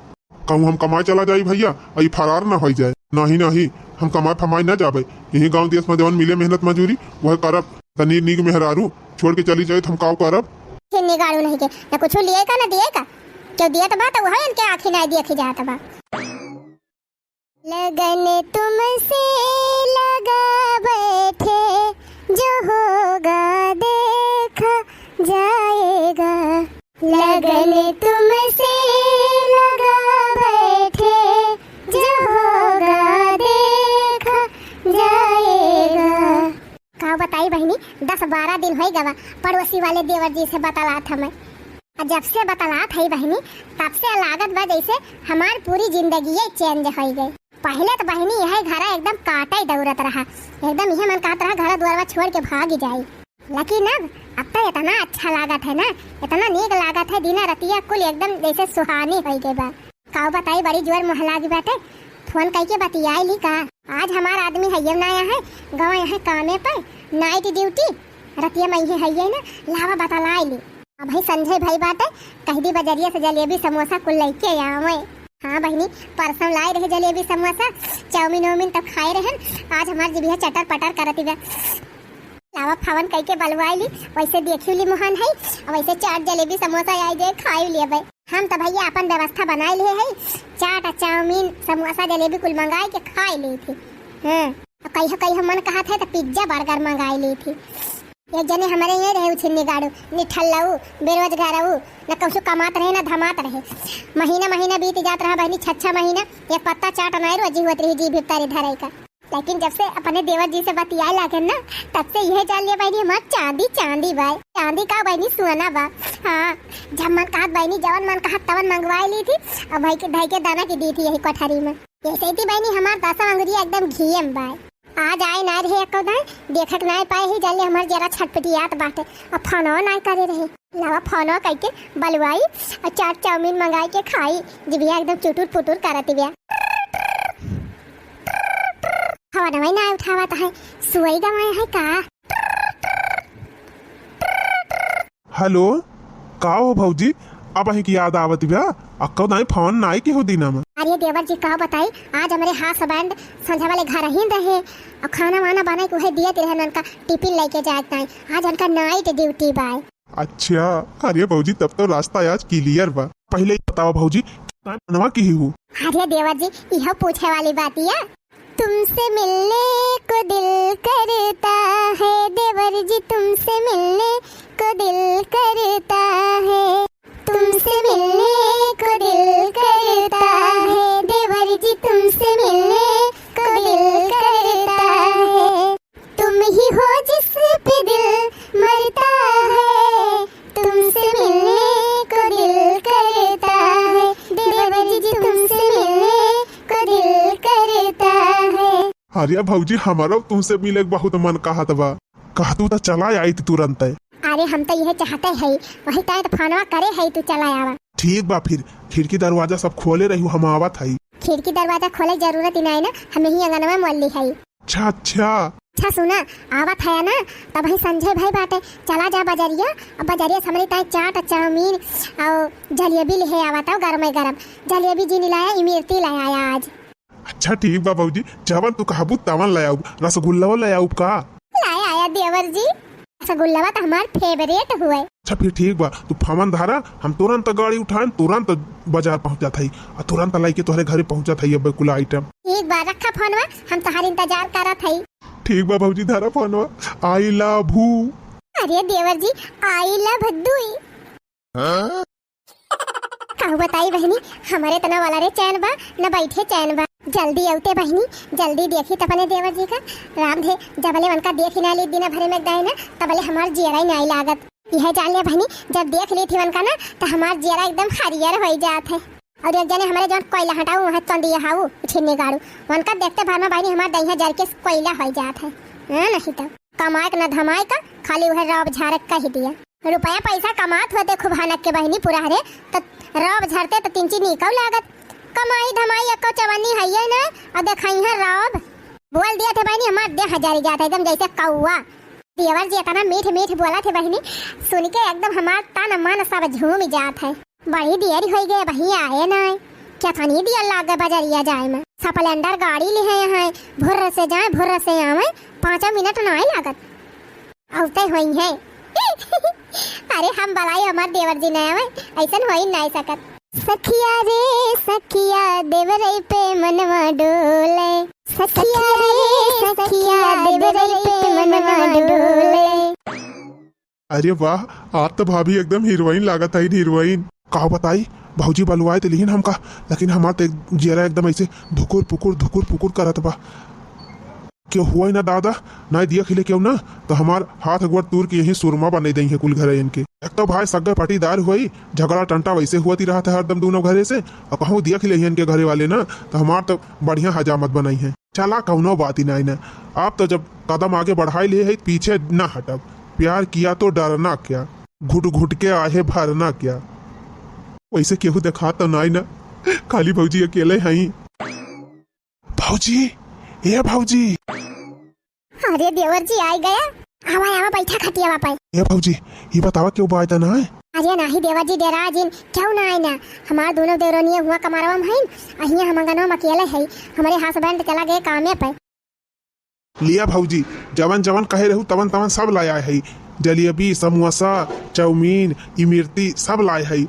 कहूँ हम कमाए चला जाई भैया, आ ई फरार ना होई जाए। नहीं, नहीं, हम कमाए फमाए ना जाबे। यही गाँव देश में जवन मिले मेहनत मजूरी, वह करब। तनी नीक मेहरारू छोड़ के चली जाए, तो हम काव करब? छिन्नी गाड़ू नहीं के, ना कुछ लिए का, ना दिए का। क्यों दिए तो बात, वह इनके आँखी ना देखी जात बा। लगन तुमसे लगा बैठे, जो होगा देखा जाएगा। लगन तुमसे लगा बैठे, जो होगा देखा जाएगा। का बताई बहिनी, दस बारह दिन होई गवा, पड़ोसी वाले देवर जी से बतलात हमें। जब से बतलात है बहिनी, तब से लागत बा जैसे हमार पूरी जिंदगिये change होइ गई। पहिले त बहिनी यह घर एकदम काटे दौड़त रहा, एकदम इहे मन कहत रहा घर दुआरवा छोड़ के भाग जाई। लेकिन अब, अब तो इतना अच्छा लागत है ना, इतना नीक लागत है, दिना रतिया कुल एकदम जैसे सुहानी होइ गई बा। काऊ बताई, बड़ी जोर मोह लागी बाटे। फोन कइके बतियाई ली का? आज हमार आदमी हइये ना आया है, गवा यहाँ कामे पे, night duty, रतिया में इहे हइये ना, लावा बतलाई ली। अबही संझे भई बाटे, कह दी बजरिया से जलेबी समोसा कुल लइके आवे। हाँ बहिनी, परसों लाए रहे जलेबी समोसा, चाउमीन वाउमीन तब खाए रहन, आज हमार जिभिया चटर पटर करत बा। लावा फोन कइके बलवाई ली, वैसे देखी ली मोहन है, और वैसे चाट जलेबी समोसा आई जे खाई लेबे। हम त भैया अपन व्यवस्था बनाए लिए है, चाट आ चाउमीन समोसा जलेबी कुल मंगाए के खाए ली थी। हाँ, और कहियो कहियो मन कहत है त पिज्जा बर्गर मंगाए ली थी। एक जने हमारे ये रहे उछिन्नी गाड़ू, निठल्लाऊ, बेरोजगारऊ, न कौशो कमात रहे न धमात रहे। महीना महीना बीत जात रहा बहिनी, छह छह महीना एक पत्ता चाट नाई रोजी होत रही जी भित्तारी धराई का। लेकिन जब से अपने देवर जी से बतियाए लागन ना, तब से यह जान लिया बहिनी, हमार चांदी चांदी बा। चांदी का बहिनी, सोना बा। हाँ, जब मन कहत बहिनी, जवन मन कहत तवन मंगवाए ली थी, और भाई के, भाई के दाना की दी थी यही कोठरी में। ऐसे थी बहिनी, हमार दसा अंगुरिया एकदम घिये में बा। आज आए ना रहे एको दाई, देखक ना पाए ही, जान ले हमार जरा छटपटियात बाटे। अब फोनो ना करे रहे। लावा फोनो कइके बलवाई और चाट चाउमीन मंगाई के खाई, जिभिया एकदम चुटुर पुटुर करत बिया। फोनवा ना उठावत है, सोई गवाए है का? हेलो, का हो भौजी, अबहीं की याद आवत बा? अक्को दाई फोन नाई किहो दिना में। अरे देवर जी, का बताई, आज हमरे husband संझा वाले घर ही रहे और खाना वाना बनाई के उहे दियत रहे, उनका टिफिन लेके जाए के ताई। आज उनका night duty बाय। अच्छा, अरे भौजी, तब तो रास्ता आज clear बा। पहिले ई बतावा भौजी, ताई मनवा की ही हूँ? अरे देवर जी, इहो पूछे वाली बातिया। तुमसे मिलने को दिल करता है देवर जी, तुमसे मिलने को दिल करता है, तुमसे मिलने को दिल करता है देवर जी, तुमसे मिलने को दिल करता है। तुम ही हो जिस पे दिल मरता है, तुमसे मिलने को दिल करता है, देवर जी तुमसे मिलने को दिल करता है। अरे भौजी, हमारो तुमसे मिले के बहुत मन कहत बा। कह तू तो चला आई थी तुरंत। अरे हम तो यह चाहते है, वही ताई तो फोनवा करे है, तू चला आवा। ठीक बा फिर, खिड़की दरवाजा सब खोले रही, हम आवत है। खिड़की दरवाजा खोले जरूरत ही नहीं ना, हम यही अंगनवा में मोल ली है। अच्छा, अच्छा। अच्छा सुना, आवत है ना, तब ही संझे भई बाटे, चला जा बजरिया, अब बजरिया से हमरे ताई चाट, चाउमीन और जलेबी लिहे आवत हो, गरमे गरम। जलेबी जी ने लाया, इमरती लाया आज। अच्छा ठीक बा भौजी, जवन तू कहबू तवन ले आउब, रसगुल्ला ले आउब का? लाया आया देवर जी, रसगुल्ला तो हमार favourite हुए। अच्छा फिर ठीक बा, तू फोन धारा, हम तुरंत गाड़ी उठाएन, तुरंत बाजार पहुँच जात हई, और तुरंत लेके तोहरे घरे पहुँच जात हई अब कुल item। ठीक बा, रखा फोनवा, हम तोहार इंतजार करत हई। ठीक बा भौजी, धारा फोनवा। I love you। अरे देवर जी, I love दुई। हाँ? कहू बताई बहिनी, हमरे तना वाला रे चैन बा, न बैठे चैन बा। जल्दी अउते बहिनी, जल्दी देखी त अपने देवर जी का। राम धे, जबले उनका देख ही ना ली दिन भरे में दाई ना, तबले हमार जियरा ही नाई लागत। यह जान ले बहिनी, जब देख ली थी उनका ना, तो हमार जियरा एकदम हरियर होई जात है। और एक जने हमरे जौन कोयला हटाऊ, वहाँ चंदिया हाऊ, छिन्नी गाड़ू, उनका देखते भर में बहिनी हमार दहिया जर के कोयला होई जात है। हाँ, नहीं तो कमाए के न धमाए का, खाली वह रौब झारे कह दिया। रुपया पैसा कमात होते खूब हनक के बहिनी पुरहरे, त रौब झरते त तिनची नीकौ लागत। कमाई धमाई एको चवन्नी हइये न, और देखइहे रौब। बोल दिया थे बहिनी, हमार देह जरी जात है एकदम जैसे कौआ। देवर जी इतना मीठ मीठ बोला थे बहिनी, सुन के एकदम हमार तन मन सब झूम जात है। बड़ी देरी होई गई, अबहीं आए नाय। क्या थानी दिया लागे बजरिया जाए में। Splendor गाड़ी लिहे हैं, भुर्र से जाए, भुर्र से आवे, पाँचों मिनट नाय लागत। अउते होई है। अरे हम बलाई हमार देवर जी नाय आवे, ऐसन होई नाय सकत। सखिया रे सखिया, देवरई पे मनवा डोले। सखिया रे सखिया, देवरई पे मनवा डोले। अरे वाह, आज तो भाभी एकदम हीरोइन लागत है, हीरोइन। का बताई, भौजी बलवाए तो लिहिन हमका, लेकिन हमार तो एक जियरा एकदम ऐसे धुकुर पुकुर, धुकुर पुकुर करत बा। केहू होई ना दादा, नाहीं देख ले केहू ना, तो हमार हाथ गोड़ तूर के यहीं सुरमा बनाई देइहैं कुल घरे इनके। एक तो भाई सग्गे पाटीदार होई, झगड़ा टंटा वैसे होत ही रहत है हरदम दूनों घरे से, और कहूँ देख ले इनके घरे वाले ना, तो हमार तो बढ़िया हजामत बनाइहैं। चला, कौनो बात ही नाहीं ना, आप तो जब कदम आगे बढ़ाई ले है, पीछे ना हटब। प्यार किया तो डरना क्या, घुट घुट के आहे भरना क्या। वैसे केहू देखा तो नाहीं ना, खाली भौजी अकेले हईं। भौजी, ए भौजी। अरे देवर जी, आइ गया। आवा, आवा, बैठा खटियावा पे। ए भौजी, ई बतावा केहू बा त ना है? अरे नाहीं देवर जी, डेरा जिन, केहू ना आए ना। हमार दूनों देवरनिया हुआ कमरवा में हईन, अहिया हम अंगनवा में अकेले हई। हमरे husband चला गए कामे पे। लिया भौजी, जवन जवन कहे रहू तवन तवन सब लाया है। जलेबी, समोसा, चाउमीन, इमरती सब लाए है।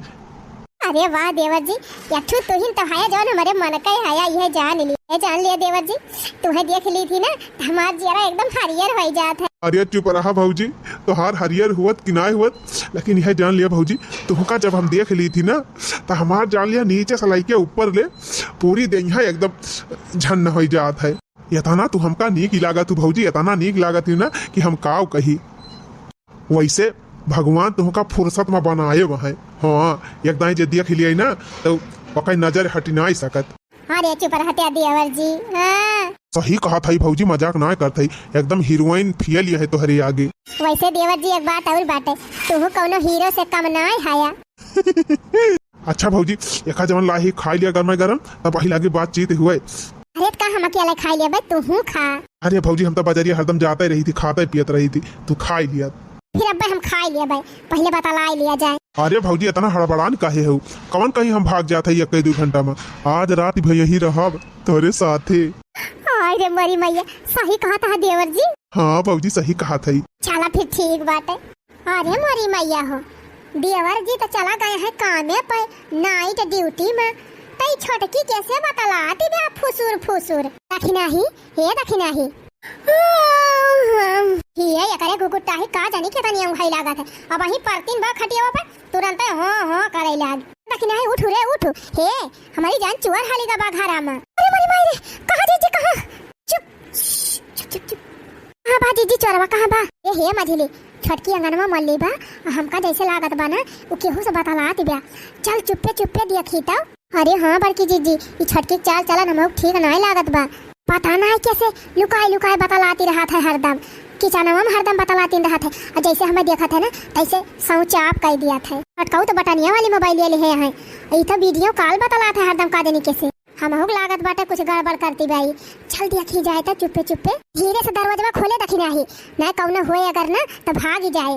अरे वाह देवर जी, एक ठू तुहिन तो है जौन हमरे मन के है, यह जान ली, यह जान लिया देवर जी, तुहे देख ली थी ना, तो हमार जियरा एकदम हरियर हो जात है। अरे चुप रहा भौजी, तोहार हरियर हुवत कि नाय हुवत, लेकिन यह जान लिया भौजी, तुहका जब हम देख ली थी ना, तो हमार जान लिया नीचे से लइके ऊपर ले पूरी देहिया एकदम झन्न हो जात है। एतना तू हमका नीक लागत हू भौजी, एतना नीक लागत हू ना कि हम काव कही। वैसे भगवान तुहका फुर्सत में बनाए हुआ है। हाँ, एक दाई जे देख लिया ना, तो ओकर नजर हटि नाई सकत। अरे चुप रहते देवर जी। हाँ। सही कहत हई भौजी, मजाक नाय करत हई, एकदम हीरोइन फेल है तोहरे आगे। वैसे देवर जी एक बात और बाटे, तुहू कौनो हीरो से कम नाय हया। अच्छा भौजी, एका जवन लाही खाई लिया गरमे गरम, तब वही लागे बातचीत हुए। अरे त का हम अकेले खाई लेबे, तुहू खा। अरे भौजी, हम तो बजरिया हरदम जाते रही थी, खाते पियत रही थी, तू खाई लिया। फिर अब्बे हम खाई लेबे, पहले बतलाई लिया जाए। अरे भौजी, इतना हड़बड़ान काहे हो? कवन कहीं हम भाग जात है एक दो घंटा में? आज रात भर यही रहब तोरे साथे। हाय रे मरी मैया, सही कहत है देवर जी। हाँ भौजी, सही कहत है। चला फिर ठीक बाटे। अरे मोरी मैया हो, देवर जी तो चला गए हैं कामे पे night duty में, तो ई छोटकी कैसे बतलाती बे फुसुर फुसुर। दखिनाही, हे दखिनाही। ये एकरे गुगुटाही का जानी केतनी उंघाई लागत है। अब वहीं परतीन बा खटियावा पे, तुरंते हो हो करे लाग। दखिनाही उठ रे उठ। हे, हमारी जान चुअर हाली का बा घरा में। अरे मोरी माई रे, कहाँ जीजी कहाँ? चुप, श्श, चुप, चुप, चुप। कहाँ बा जीजी चोरवा, कहाँ बा? ए हे मझिली, छोटकी अंगनवा मल्ली बा, आ हमका जैसे लागत बा ना, उ केहू से बतलात बा। चल चुप्पे चुप्पे देखी तो। अरे हाँ बड़की जीजी, ई छोटकी के चाल चलन हमहू ठीक नाय लागत बा। पता नाय कैसे लुकाई लुकाई बतलाती रहत है हरदम, किचनवा में हरदम बतलाती रहत है, और जैसे हमें देखत है ना तैसे सौ चाप कर दिया था। छोटकाऊ तो बटनिया वाली मोबाइल ले है, ई तो video call बतलात है हरदम का जानी कैसे। हमहू के लागत बाटे कुछ गड़बड़ करती बाई। चल देखी जाए तो चुप्पे चुप्पे। धीरे से दरवाजवा खोले दखिनाही, ना कौनो होए अगर ना तो भाग ही जाए।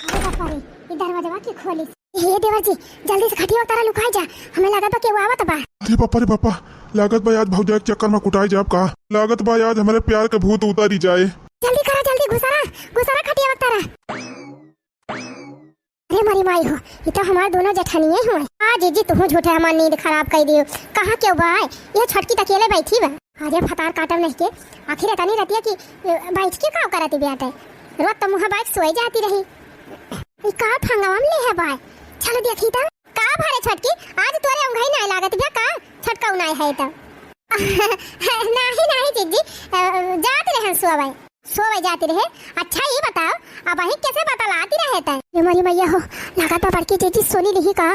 अरे बाप रे, ई दरवाजवा के खोली। हे देवर जी, जल्दी से खटिया उतारा, लुकाई जा, हमें लागत बा केहू आवत बा। अरे बापा रे बापा, लागत बा आज भौजाई के चक्कर में कुटाई जाब का। लागत बा आज हमरे प्यार के भूत उतारी जाए। जल्दी करा, जल्दी घुसरा, घुसरा खटिया उतारा। अरे मरी माई हो, ये तो हमार दोनों जेठनिये हुए। आ जीजी, तुहू झूठे हमार नींद खराब कर दियो। कहाँ केहू बा? ये छोटकी त अकेले बैठी बा। अरे फतार काटब नहीं के, आखिर इतनी रतिया की, अ, बैठ के का करत बाटे? रोज तो मुँह बाइक सोए जाती रही। ई का फंगवा में ले है बाय? चलो देखी तो। का भरे छोटकी, आज तोरे उंघई नाय लागत बा का? छोटका उनाय है तो। नाही, नाही जीजी, अ, जात रहे हम सोवे। सोवे जाती रहे। अच्छा, ई बताओ, अबहीं कैसे बतलाती रहे तै? ए मोरी मैया हो, लागत बा बड़की जीजी सुनी लिही का?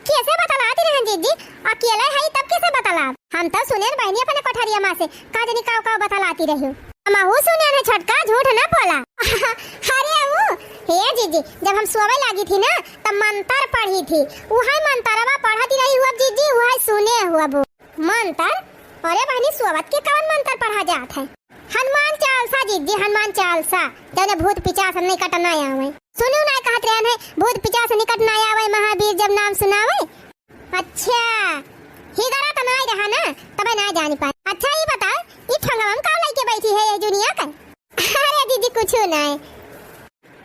कैसे बतलाती रहे जीजी? अकेले है तब कैसे बतलाब? हम तो सुने बहनी अपने कोठरिया माँ से, का जानी काव काव बतलाती रही। हमहू सुने है छोटका, झूठ ना बोला। अरे वो, हे जीजी, जब हम सोवे लागी थी ना, तब मंतर पढ़ी थी। उहे मंतरवा पढ़ती रही हुआ जीजी, उहे सुने हुआ वो। मंतर? अरे बहनी, सोवत के कवन मंतर पढ़ा जात है? हनुमान चालीसा जीजी, हनुमान चालीसा, जौने भूत पिचास निकट ना आवे। सुनू ना कहत रहन है, भूत पिचास निकट ना आवे, महावीर जब नाम सुनावे। अच्छा, हिगरा तो ना रहा ना, तबे ना जानी पाए। अच्छा, ई बताओ, ई ठंगवा में का लइके बैठी है ये जुनिया का? अरे जीजी, कुछू ना है।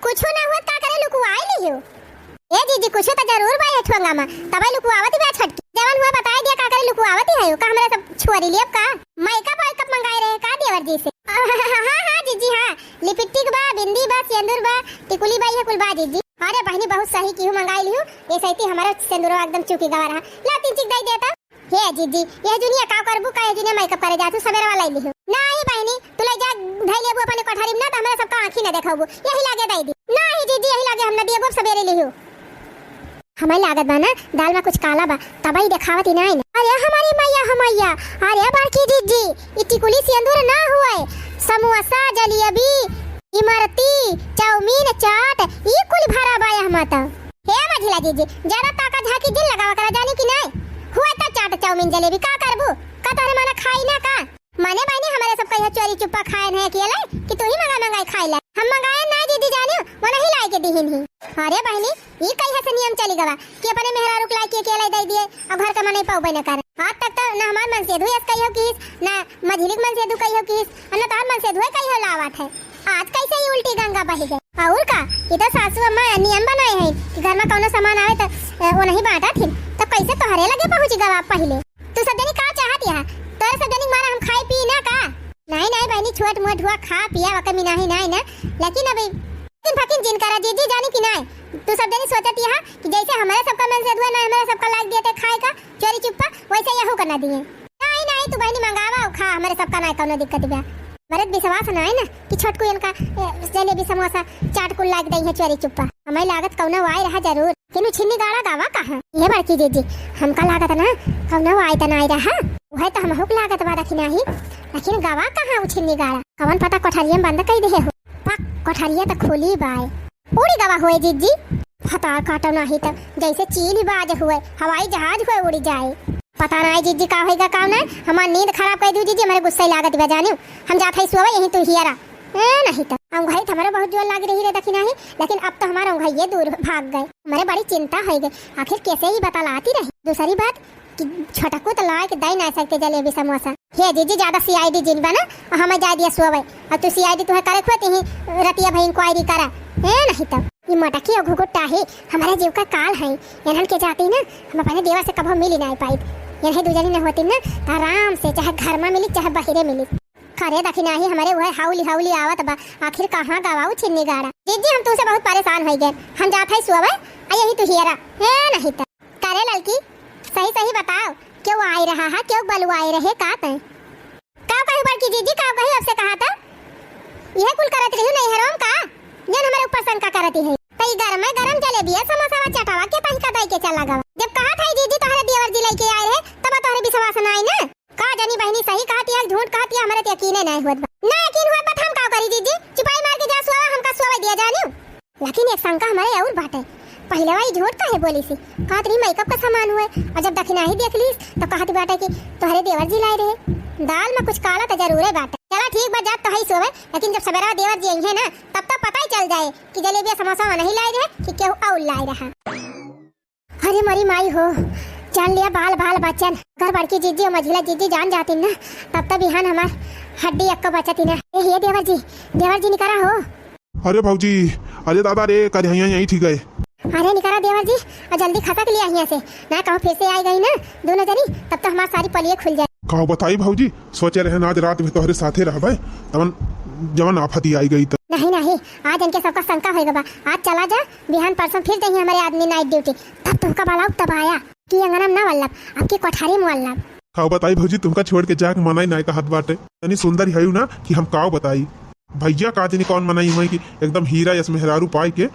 कुछो ना हुआ, का करे लुकुआई लियो? ए जीजी, कुछो तो जरूर बा ये ठोंगा में, तबे लुकुआवत बा छोटकी। जवन हुआ बताई दिया, का करे लुकुआवत है, का हमरा सब छोरी लियब का? मेकअप वेकअप मंगाए रहे का देवर जी से? हाँ, हाँ, हाँ, जीजी, हाँ, लिपस्टिक बा, बिंदी बा, सेंदूर बा, टिकुली बा, ये कुल बा जीजी। अरे बहनी, बहुत सही किहू मंगाई लिहू, ये सही हमारा सेंदूरवा एकदम चुकी गवा रहा। ला तीन चिक दे देता। हे जीजी, ये जुनिया का करबू का? ये जुनिया मेकअप करे जातू, सवेरे वाला ही लिहू। नाही बहनी, तू जा धइ लेबू अपने कोठरी में ना, त हमरा सबका आँखी न देखबू। यही लागे दइ दी। नाही जीजी, यही लागे हम न दियबू, अब सबेरे लिहू। हमें लागत बा ना, दाल में कुछ काला बा, तबई देखावत ही नाही ना। अरे हमारी मैया, हो मैया, अरे बड़की जीजी, ई टिकुली सेंदूर ना हुए, समोसा, जलेबी, इमरती, चाउमीन, चाट, ई कुल भरा बा यहाँ त। हे मझिला जीजी, ज्यादा ताका झांकी जिन लगावा करा, जानी कि नाही? हुए त चाट, चाउमीन, जलेबी का करबू? का तोहरे माना खाई ना का? माने बहिनी, हमरे सब कहियो चोरी चुप्पा खाए नहीं अकेले कि तू ही मंगा मंगाई खाई ला। हम मंगाए ना दीदी जानियो, वो नहीं लाई के दिहिन ही। अरे बहिनी, ई कहिया से नियम चली गवा कि अपने मेहरारू के लाई के अकेले दे दिए और घर का मनई पाउबे न करे। आज तक तो ना हमार मनसेधु यस कहियो किस, ना मझिलिक मनसेधु कहियो किस, और ना तोहर मनसेधु कहियो लावत है। आज कैसे ई उल्टी गंगा बही गई? और का, ई तो सासू अम्मा नियम बनाए हैं कि घर में कौनो सामान आवे तो, अ, वो नहीं बांटा थी, तो कैसे तोहरे लगे पहुंची गवा पहले? तू सब जनी का चाहत यहाँ? तोरे सब जनी के मारा हम खाई पी ना का? नहीं, नहीं बहिनी, छोट मोट हुआ खा पिया वके मिनाही नहीं ना, लेकिन अभी दिन फकिन जिन करा जीजी जानी कि नहीं? तू सब जनी सोचत यहाँ कि जैसे हमारे सबका मनसेधुए ना हमारे सबका लायक दिए थे खाए का चोरी चुप्पा, वैसे यहू का ना दिए। नहीं, नहीं, तू बहिनी मंगावा और खा, हमारे सबका ना कौनो दिक्कत बा। मरद विश्वास ना है ना कि छोटकू इनका, ए, जलेबी समोसा चाट कुल लायक दई है चोरी चुप्पा। हमें लागत कौनो वाई रहा जरूर। किनु छिन्नी गाड़ा गावा कहाँ? ये बड़की जीजी, हमका लागत ना कौनो आई त नाई रहा। वह तो हमहू के लागत बा दखिनाही, लेकिन गावा कहाँ उ छिन्नी गाड़ा? कवन पता कोठरिया में बंद कई देहे हो। पक, कोठरिया त खुली बाय। उड़ी गवा हुए जीजी। फतार काटो नाही त जैसे चील ही बाज हुए, हवाई जहाज हुए उड़ी जाए। पता नाही जीजी का होइगा का ना, हमार नींद खराब कई दू जीजी, हमारे गुस्सा ही लागत बा जानियो। हम जात है सोवे यहीं तू हियरा। ए, नहीं तो। अंगही तो हमारे बहुत जोर लाग रही रे दखिनाही, लेकिन अब तो हमारे अंगही ये दूर भाग गए। हमारे बड़ी चिंता हो गई, आखिर कैसे ही बतलाती रही। दूसरी बात कि छोटकू तो लाए के दे ना सकते जलेबी समोसा। हे जीजी, ज्यादा सीआईडी जिन बना और हमें जाए दिया सोवे। अब तू सीआईडी तुहे करे खुद ही रतिया भाई इंक्वायरी करा। ए, नहीं तो। ये मोटकी और घुघुट्टा ही हमारे जीव का काल है। इन्हन के जाती ना हम अपने देवर से कभो मिल ही नहीं पाई। इन्हें दू जनी न होती ना तो आराम से चाहे घर में मिली चाहे बहिरे मिली। खरे दखिनाही हमारे उहे हाउली हाउली आवत बा, आखिर कहाँ गवाऊ छिन्नी गाड़ा? जीजी, हम तुमसे बहुत परेशान हो गए, हम जात है सोवे, आ यही तू हियरा। हे नहीं तो। करे ललकी, सही सही बताओ, क्यों आई रहा है, क्यों बलुआए रहे का तय? का कही बड़की जीजी, का कही आपसे कहा था? यह कुल करत रही नहीं हरोम का? जन हमारे ऊपर शंका करती है। तो ई गरम है, गरम जलेबी है, समोसा वा चटावा के तही का दई के चला गवा। जब कहा था जीजी तोहरे देवर जी लेके आए रहे, तब तोहरे विश्वास ना आई ना। का जानी बहिनी सही कहत या झूठ कहत या, हमरे त यकीने नाय होत बा। ना यकीन होत बा त हम का करी जीजी? चुपाई मार के जा सोवा, हमका सोवे दिया जानियो। लेकिन एक शंका हमरे और बाटे, पहिले वाई झूठ काहे बोली सी? कहत रही मेकअप का सामान हुए, और जब दखिनाही देख लीस तो कहत बाटे कि तोहरे देवर जी लाए रहे। दाल में कुछ काला तो जरूरे बाटे। चला ठीक बा, जात तो है सोवे, लेकिन जब सवेरा देवर जी आई है ना, तब तो पता ही चल जाए कि जलेबिया समोसा में नहीं लाए रहे कि केहू और लाए रहा। अरे मरी माई हो, जान लिया बाल बाल बचन। अगर बड़की जीजी और मझिला जीजी जान जाती ना, तब तो बिहान हमार हड्डी अक्को बचती ना। ए, ये देवर जी, देवर जी निकरा हो। अरे भौजी, अरे दादा रे, करिया यहीं ठीक गए। अरे निकरा देवर जी, और जल्दी खसक लिया हियां से, ना कहूँ फिर से आई गई ना दोनों जनी, तब तो हमार सारी पलिये खुल जाए। का बताई भौजी, सोचे रहे ना आज रात में तोहरे साथे रहबे, तवन जवन आफती आई गई तो। नहीं नहीं, आज इनके सबका शंका होइगा बा। आज चला जा, बिहान परसों फिर जइहे हमारे आदमी नाइट ड्यूटी, तब तुमका बलाऊ तब आया कि अंगना में ना वल्लभ, आपकी कोठारी में वल्लभ। का बताई भौजी, तुमका छोड़ के जाके मनाई नाय कहत बाटे। तनी सुंदर ही हयू ना कि हम का बताई। भैया का जानी कौन मनई हुए कि एकदम हीरा यस मेहरारू पाई के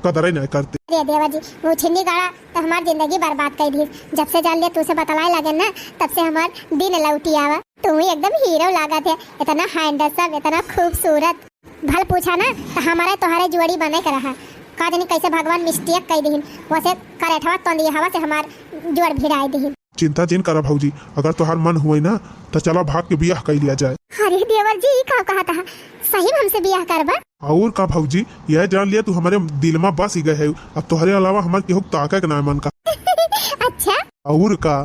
कदरे नाय करते। अरे देवर जी, वो छिन्नी गाड़ा तो हमार जिंदगी बर्बाद कर दी। जब से जान लिया तुमसे बतलाए लगे ना, तब से हमार दिन लौटी आवा। तू ही एकदम हीरो लागत है, इतना हैंडसम, इतना खूबसूरत। भल पूछा ना, तो हमारे तोहरे जोड़ी बने के रहा। का जानी कैसे भगवान मिस्टेक कर दीहिन, वैसे करेठवा तोंदी हवा से हमार जोड़ भिड़ाए दीहिन। चिंता जिन करा भौजी, अगर तोहार मन हुए ना, तो चला भाग के बियाह कर लिया जाए। अरे देवर जी, ई का कहत है? सही में हमसे बियाह करबा? और का भौजी, यह जान लिया तू हमारे दिल में बस ही गए है, अब तोहरे अलावा हमार केहू ताके के ना मन का। अच्छा। और का,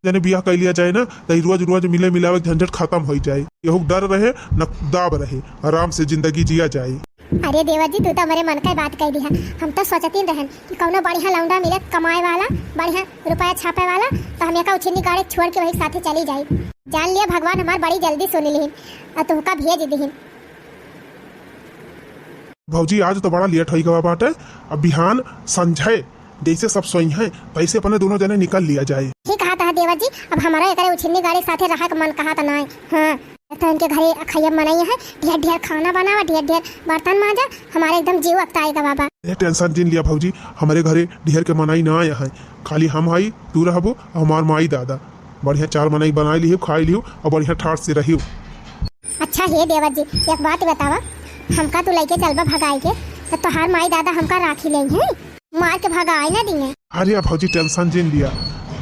जने बियाह कर लिया जाए ना, तो ई रोज रोज मिले मिलावे के झंझट खत्म हो जाए, केहू डर रहे न दाब रहे, आराम से जिंदगी जिया जाए। अरे देवर जी, तू तो हमारे मन का बात कह दिया। हम तो सोचती रहन कि कौनो बढ़िया लौंडा मिले कमाए वाला, बढ़िया रुपया छापे वाला, तो हम एका उछिन्नी गाड़े छोड़ के वही साथे चली जाई। जान लिया भगवान हमार बड़ी जल्दी सुन लिहिन और तुमका भेज दिहिन। भौजी, आज तो बड़ा लेट होई गवा बाटे। अब बिहान संझे जैसे सब सोई हैं, तैसे अपने दोनों जने निकल लिया जाए। ठीक कहा था देवर जी, अब हमारा एकरे उछिन्नी गाड़ी साथे रहा के मन कहा था ना। हाँ। तो इनके घरे अखैया मनई है, ढेर ढेर खाना बनावा, ढेर ढेर बर्तन मांजा, हमारे एकदम जीव अकताए गवा बा। ए, tension जिन लिया भौजी, हमरे घरे ढेर के मनई ना आया है, खाली हम हई, तू रहबो और हमार माई दादा। बढ़िया चार मनई बनाई लिहियो, खाई लिहियो और बढ़िया ठाट से रहियो। अच्छा हे देवर जी, एक बात बतावा, हमका तू लइके चलबा भगाई के, तो तोहार माई दादा हमका राखी लेई हैं, मार के भगाई ना दिए। अरे भौजी, tension जिन लिया,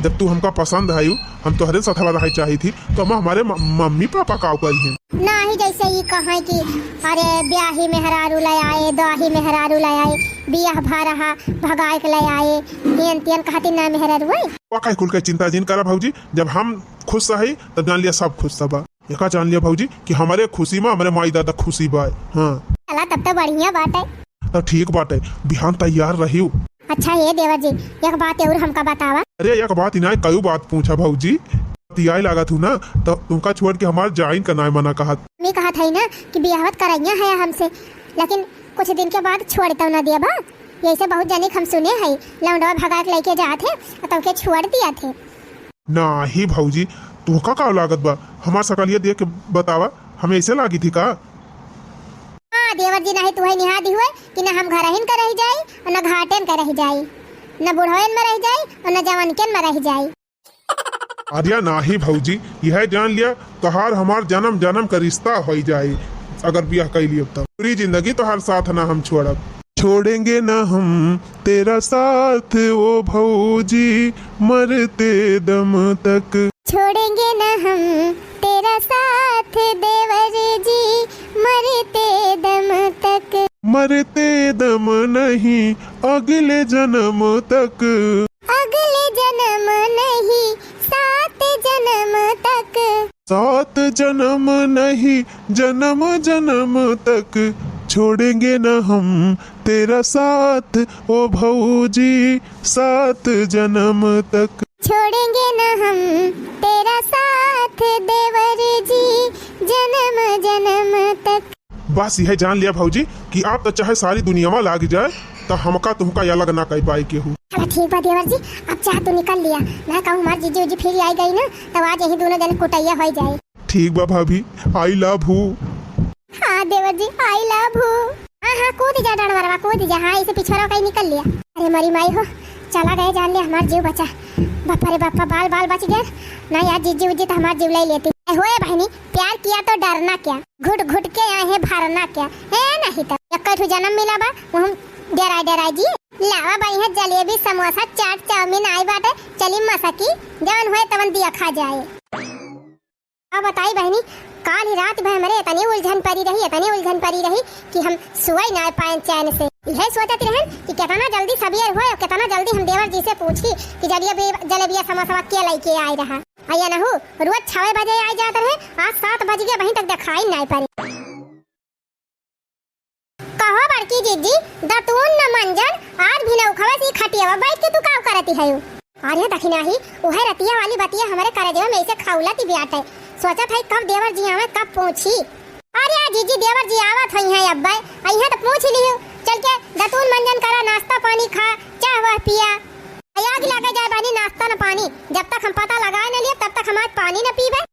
जब तू हमका पसंद है, हम तोहरे साथ रहे चाही थी, तो हम हमारे म-, मम्मी पापा का करी हैं? नाही, जैसे ई कहें कि अरे ब्याही मेहरारू ले आए, दाही मेहरारू ले आए, बियाह भा रहा, भगाए के ले आए, एन तेन कहती ना मेहरारू है। वो काहे कुल के चिंता जिन करा भौजी, जब हम खुश है तब जान लिया सब खुश बा। एका जान लिया भौजी कि हमारे खुशी में हमारे माई दादा खुशी बा। हाँ। चला तब तो बढ़िया बात है। तो ठीक बात है, बिहान तैयार रहियो। अच्छा हे देवर जी, एक बात और हमका बतावा। अरे एक बात ही ना, कई बात पूछा भौजी। बतियाए लागत हूँ ना, तो तुमका छोड़ के हमार जाइन का नाय मना कहत। मम्मी कहत है ना कि बियाहवत करैया है हमसे, लेकिन कुछ दिन के बाद छोड़ तो ना देबा। यही से बहुत जने हम सुने है, लौंडवा भगा के लेके जात है और तोके छोड़ दिया थे। नाही भौजी, तुहका का लागत बा? हमार सकलिया देख के बतावा, हमें ऐसे लागी थी का? हाँ देवर जी, नाही तुहे निहा दी हुए कि न हम घरहिन का रह जाई और न घाटेन का रह जाई, न बुढ़वेन में रह जाई और न जवनकेन में रह जाई। अरे नाही भौजी, यह जान लिया, तोहार हमार जन्म जन्म का रिश्ता होई जाई। अगर बियाह कई लियो तब पूरी जिंदगी तोहार साथ ना हम छोड़ब। छोड़ेंगे ना हम तेरा साथ ओ भौजी, मरते दम तक। छोड़ेंगे ना हम तेरा साथ देवर जी, मरते दम तक। मरते दम नहीं, अगले जन्म तक। अगले जन्म नहीं, सात जन्म तक। सात जन्म नहीं, जन्म जन्म तक। छोड़ेंगे ना हम तेरा साथ ओ भौजी, सात जन्म तक। छोड़ेंगे ना हम तेरा साथ देवर जी, जन्म जन्म तक। बस यह जान लिया भौजी कि आप तो चाहे सारी दुनिया में लाग जाए, तो हमका तुमका अलग ना कर पाए केहू। चला ठीक बा देवर जी, अब चाह तू निकल लिया, ना कहूँ हमार जीजी उजी फिर आई गई ना, तब आज यही दोनों जने कुटैया हो जाए। ठीक बा भाभी, I love you। हाँ देवर जी, I love you। हाँ हाँ, कूद जा डंडवरवा, कूद जा। हाँ, इसे पिछोरा कहीं निकल लिया। अरे मरी माई हो, चला गए जान लिया हमार जीव बचा। बापा रे बापा, बाल बाल बच गए। ना यार, जीजी उजी तो हमार जीव ले लेती। ए, होए बहनी, प्यार किया तो डरना क्या, घुट घुट के आए हैं भरना क्या, है नहीं तो एक ठो जन्म मिला बा, वो हम डेराए डेराए जी। लावा बढ़िया जलेबी, समोसा, चाट, चाउमीन आई बाटे, चली मसकी, जवन होए तवन दिया खा जाए। अब बताई बहनी, काल ही रात भर हमरे इतनी उलझन पड़ी रही, इतनी उलझन पड़ी रही कि हम सोए ना पाए चैन से। यह सोचत रहन कि कितना जल्दी सबेर होए और कितना जल्दी हम देवर जी से पूछी कि जलेबिया, जलेबिया समोसा के लेके आए रहा। अया नहु, रोज छवे बजे आ जात रहे, आज सात बज गया, अबहीं तक देखाई नाय पड़े। कहो बड़की जीजी, दतून न मंजन, आज भी नौखवा से खटियावा बैठ के तू का करती है? अरे दखिनाही, उहे रतिया वाली बतिया हमरे करजवा में ऐसे खौलत ही बियात है। सोचत है कब देवर जी आवे, कब पूछी। अरे आ जीजी, देवर जी आवत होई हैं अब्बे, अइहें तो पूछ लियो। चल के दतून मंजन करा, नाश्ता पानी खा, चाह वाह पिया। आग लगे जाए बानी नाश्ता न पानी, जब तक हम पता लगाए न लिए तब तक हम आज पानी न पीबे।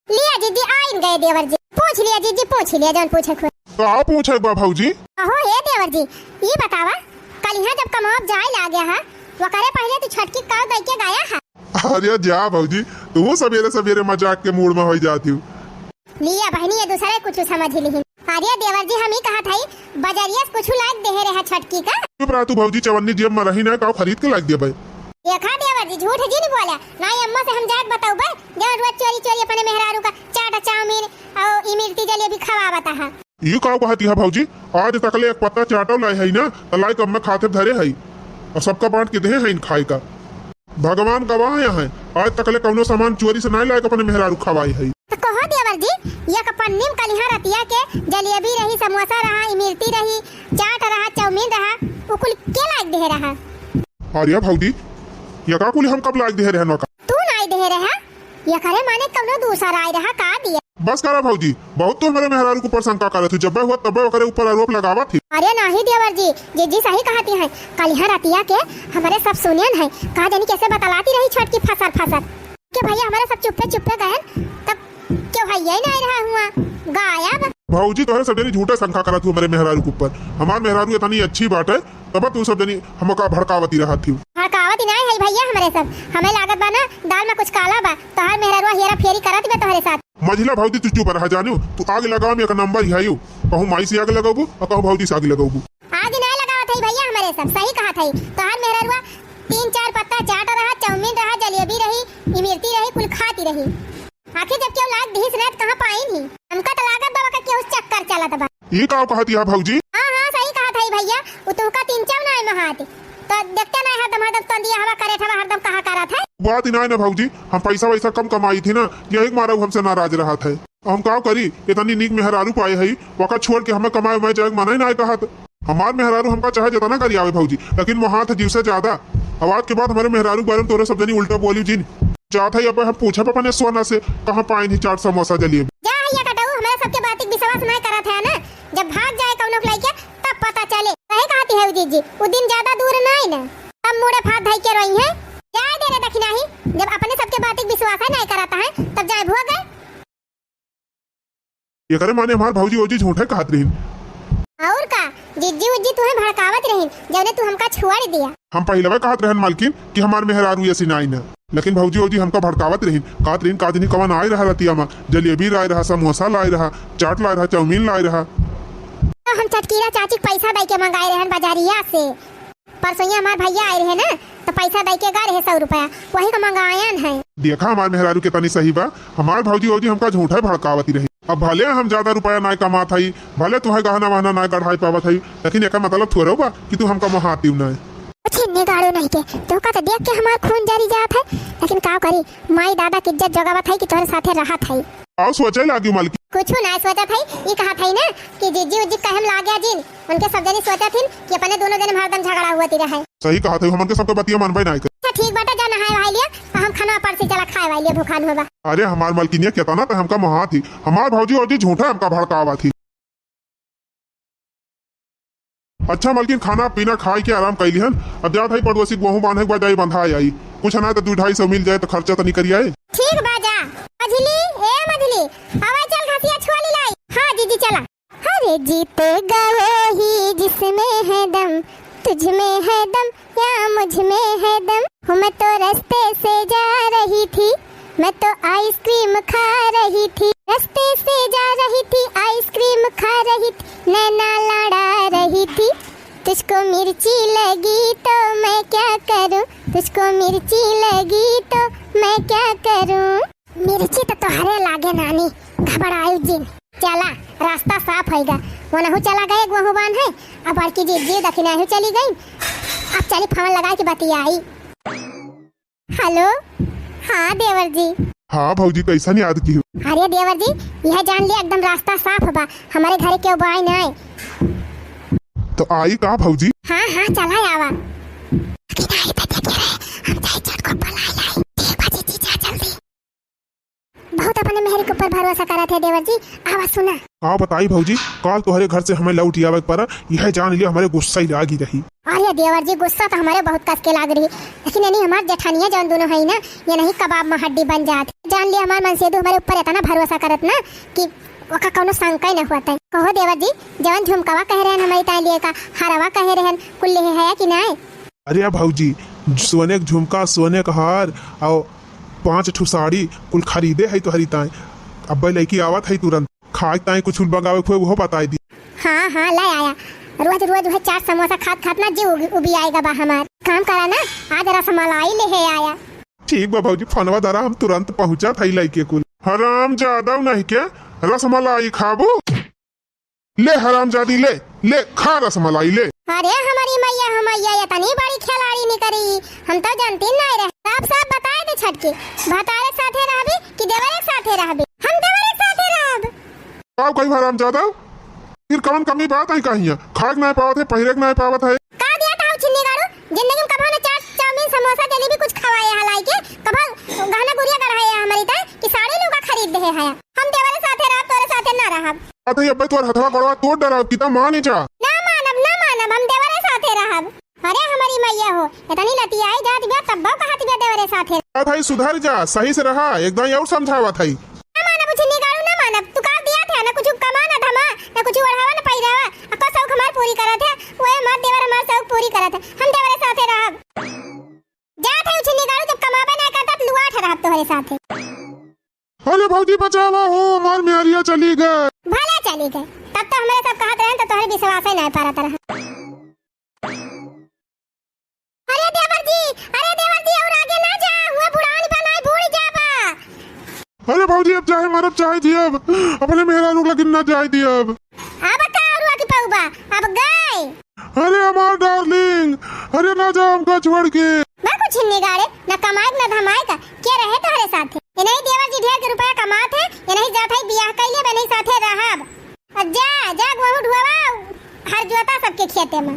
लिया जीजी, आइन गए देवर जी। पूछ लिया जीजी, पूछ लिया जौन पूछे खुद। का पूछे बा भौजी? अहो हे देवर जी, ई बतावा, कलिहा जब कमाब जाए लागे हा, वकरे पहले तू छोटकी काव दई के गया हा। अरे जा भौजी, तू सबेरे सबेरे मजाक के मूड में होई जाती हूँ। लिया बहनी, ये दूसरे कुछ समझ ही लिहिन। अरे देवर जी, हम ही कहत हई, बजरिया से कुछ लाग देहे रहा छोटकी का। चुप रहा तू भौजी, चवन्नी जेब में रही ना, काव खरीद के लाग देबे। देखा देवर जी, झूठ जी नहीं बोला, ना ही अम्मा से हम जाके बताऊबे, जब रोज चोरी चोरी अपने मेहरारू का चाट चाउमीन और इमरती जलेबी खवावत है। ई काव कहती है भौजी, आज तकले एक पत्ता चाटो लाए है ना, तो लाए कम में खाते धरे है और सबका बांट के देहे है इन खाए का। भगवान गवाह है, आज तकले कौनो सामान चोरी से नाय लायक अपने मेहरारू खवाई है। तो कहो देवर जी, एक पन्नी में कलिहा रतिया के जलेबी रही, समोसा रहा, इमरती रही, चाट रहा, चाउमीन रहा, उ कुल के लायक दे रहा? अरे भौजी, ये का कुल हम कब लायक दे रहे नौका? तू नाय दे रहा? ये करे माने कौनो दूसरा आय रहा का दिया? बस करा भौजी, बहुत तो हमारे मेहरारू के ऊपर शंका करत हो, जब हुआ तब ओकरे ऊपर आरोप लगावत ही। अरे नाही देवर जी, जीजी सही कहती हैं। कलिहा रतिया के हमरे सब सुनियन है, का जानी कैसे बतलाती रही छोटकी फसर फसर के भैया हमरे सब चुप्पे चुप्पे गयन, तब केहू हइये नाहीं रहा हुआ, गायब। भौजी, तोहरे सब जनी झूठे शंका करत हो हमरे मेहरारू के ऊपर। हमार मेहरारू इतनी अच्छी बाटे, तब तू सब जनी हमका भड़कावती रहत हो। भड़कावती नाहीं है भइया हमरे सब, हमें लागत बा ना दाल में कुछ काला बा। तोहार मेहरारू हेरा फेरी करत बा तोहरे साथ। मझिला भौजी, तू चुप रहा जानू, तू आग लगावे में एक नंबर ही आयु। कहूँ माई से आग लगौबू और कहूँ भौजी से आग लगौबू। आग नाहीं लगावत है भइया हमरे सब, सही कहत है। तोहार मेहरारुआ तीन चार पत्ता चाट रहा, चाउमीन रहा, जलेबी रही, इमरती रही, कुल खाती रही। आखिर जब केहू लाग दिहिस ना, त कहाँ पाइन ही? हमका त लागत बा, ओकर केहू चक्कर चलत बा। ई का कहत हया भौजी? हाँ, हाँ, सही कहत हई भइया। उ तुहका तीन चार नाय महात। तो देखते नाय हरदम, हरदम तंदिया हवा करे हवा, हरदम कहा करत है। बात ही नाय ना भौजी, हम पैसा वैसा कम कमाई थी ना, यही के मारा उ हमसे नाराज रहत है। हम का करी, इतनी नीक मेहरारू पाए हई, ओका छोड़ के हमें कमाए उमाए जाए के मना ही नाय कहत। हमार मेहरारू हमका चाहे जितना गरियावे भौजी, लेकिन मोहात है जीव से ज्यादा। अब आज के बाद हमरे मेहरारू के बारे में तोरे सब जनी उल्टा बोली जिन। जात है अब हम पूछब अपने सोना से, कहाँ पाइन ही चाट समोसा जलेबी। जा हैया कटऊ, हमरे सबके बात के विश्वास नाय करत है ना। जब भाग जाए कौनो के लइके, तब पता चले। सही कहती है उ जीजी, उ दिन ज्यादा दूर नाय ना। तब मुड़े फात धई के रोई है। जाए दे रे दखिनाही, जब अपने सबके बात के विश्वास है नाय करत है, तब जाए भुआ गए। एकरे माने हमार भौजी ओजी झूठे कहत रहिन। और का, जिज्जी उज्जी तुहे भड़कावत रहिन, जौने तू हमका छोड़ दिया। हम पहिलवे कहत रहन मालकिन कि हमार मेहरारू ऐसी नाई ना, लेकिन भौजी ओजी हमका भड़कावत रहिन, कहत रहिन का जनी कवन आए रहा रतिया मा, जलेबी लाए रहा, समोसा लाए रहा, चाट लाए रहा, चाउमीन लाए रहा। तो हम चटकीरा चाची के पैसा दे के मंगाए रहन बाजारिया से। परसोइया हमार भइया आए रहे ना, तो पैसा दे के गा रहे सौ रुपया, वही का मंगायन है। देखा हमार मेहरारू कितनी सही बा, हमार भौजी ओजी हमका झूठा भड़कावती रही। अब भले हम ज्यादा रुपया नाय कमात हई, भले तुहे गहना वहना नाय गढ़ाई पावत हई, लेकिन एकर मतलब थोड़ो बा कि तू हमका मोहातिव नाय। छिन्नी गाड़ो नहीं के, तोहका तो देख के हमार खून जरी जात है, लेकिन का करी, माई दादा के इज्जत जगावत है कि तोहरे साथे रहत है। आओ सोचे लागी मालकिन। कुछ ना सोचत है, ई कहत है ना कि जिज्जी उज्जी कहे में लागे जिन, उनके सब जनी सोचत हिन कि अपने दोनों जने में हरदम झगड़ा हुआ ती रहे। सही कहत है, हमन के सबके बतिया मनबे नाय करे। अच्छा ठीक बाटे, जा नहाए वहाए लिया, और हम खाना परसी चला खाए वाए लिया, भूखान हुआ बा। अरे हमार मलकिनिया केतना त हमका मोहात ही, हमार भौजी ओजी झूठा हमका भड़कावत ही। अच्छा मलकिन, खाना पीना खाई के आराम कैली हन, अब जात है पड़ोसी गोहूँ बांधे के बाद जाई बंधा आई, कुछ ना तो दू ढाई सौ मिल जाए तो खर्चा तो निकल आए। ठीक बा जा। मझली, ए मझली, आवा चल घसिया छुआ ली लाई। हाँ जीजी चला। अरे जीतेगा वही जिसमें है दम, तुझ में है दम या मुझ में है दम। हूँ मैं तो रास्ते से जा रही थी, मैं तो आइसक्रीम खा रही थी, रास्ते से जा रही थी, आइसक्रीम खा रही थी, नैना लड़ा रही थी। तुझको मिर्ची लगी तो मैं क्या करूँ, तुझको मिर्ची लगी तो मैं क्या करूँ। मिर्ची तो तोहरे लागे नानी, घबरायु जिन। चला, रास्ता साफ होइगा। वनहु चला गए, गोहूँ बांधे। अब बड़की जीजी दखिनाहु चली गई। अब चली फोन लगाए के बतियाई। हेलो, हाँ देवर जी। हाँ भौजी, कैसन याद की हो? अरे देवर जी, यह जान लिया एकदम रास्ता साफ बा, हमारे घरे केहू बाय नाय। तो आई का भौजी? हाँ, हाँ, चला आवा। अभी नहीं तो देखे रहे, हम जाए झटको पलाई लाई। ठीक बा जीजी, जा जल्दी। बहुत अपने मेहर के ऊपर भरोसा करत है देवर जी। आवा सुना। का बताई भौजी, काल तोहरे घर से हमें लौट आवे के पड़ा, यह जान लिया हमारे गुस्सा ही लागी रही। अरे देवर जी, गुस्सा तो हमारे बहुत कस के लाग रही, लेकिन यानी हमार जेठानिया जौन दोनों है ना, ये नहीं कबाब में हड्डी बन जात। जान लिया हमार मनसेदू हमारे ऊपर इतना भरोसा करत ना कि ओका कौनो शंका ही न हुआ था। कहो देवर जी, जवन झुमकावा कहे रहन हमारी ताई लिए का, हरवा कहे रहन, कुल लेहे है कि नाय? अरे भौजी, सोने के झुमका, सोने का हार और पाँच ठो साड़ी कुल खरीदे है तोहरी ताई। अब्बे लइकी आवत है तुरंत, खाए ताई कुछ मंगावे के होए, वो बताई दी। हाँ, हाँ, ले आया। रोज, रोज वह चाट समोसा खात, खात ना जीव उबी, उबी आएगा बा हमार। काम करा ना, आज रसमलाई लेहे आया। ठीक बा भौजी, फोनवा धरा, हम तुरंत पहुँचा था लइके कुल। हराम जादा नहीं के रसमलाई खाबू? ले हरामजादी, ले, ले, खा रसमलाई, ले। अरे हमारी मैया हो मैया, ये तनी बड़ी खिलाड़ी निकरी, हम तो जानती नहीं रहे। साफ साफ बताए दे छटकी, भतारे के साथे रहबी कि देवरे के साथे रहबी? हम देवरे के साथे रहब। का कही हरामजादा, फिर कवन कमी बात है कहिया? खाए के नहीं पावत है, पहिरे के नहीं पावत है। का दिया था छिन्नी गाड़ू, जिंदगी में कभो न चाट, चाउमीन, समोसा, जलेबी कुछ खवाए हलाई के, कभो गहना गुरिया गढ़ाए हमारी ताई कि साड़ी लुगा खरीद दे है। हम देवरे साथे रहब, तोरे साथे ना रहब। अतई अब्बे तोर हथवा गोड़वा तोड़ डराव, किता माने जा। ना मानब, ना मानब, हम देवरे साथे रहब। अरे हमारी मैया हो, इतनी लतियाई जात बिया, तब्बो कहत बिया देवरे साथे। अतई सुधर जा, सही से रहा, एक दाई और समझावत हई। ना मानब, पूरी करत है, हम देवरे साथे रहब। जात है उ छिन्नी गाड़ू, जब कमाबे ना करता त लुआठ रहब तोहरे साथे। अरे भौजी बचावा हो, हमार मेहरिया चली गए। भले चली गए, तब तो हमरे सब कहत रहे तो तोहरे विश्वास ही नहीं परत रहा। अरे देवर जी, अरे देवर जी, और आगे ना जा, हुआ बुढ़ान बनाई बूढ़ जाबा। अरे भौजी, अब चाहे मरब चाहे जियब, अपने मेहरारू लगिन ना जाए दियब। अब का अरुआ की पौबा, अब गए। अरे हमार डार्लिंग, अरे ना जा हमका छोड़ के। बा कुछ हिन्नी गाड़े, ना कमाए ना धमाए का, के रहे तोहरे साथे? ये नहीं देवर जी ढेर के रुपया कमात है, ये नहीं जात है बियाह कैले, बे नहीं साथे रहब। अब जा, जा गेहूं ढुआवा, हर जोता सबके खेते में।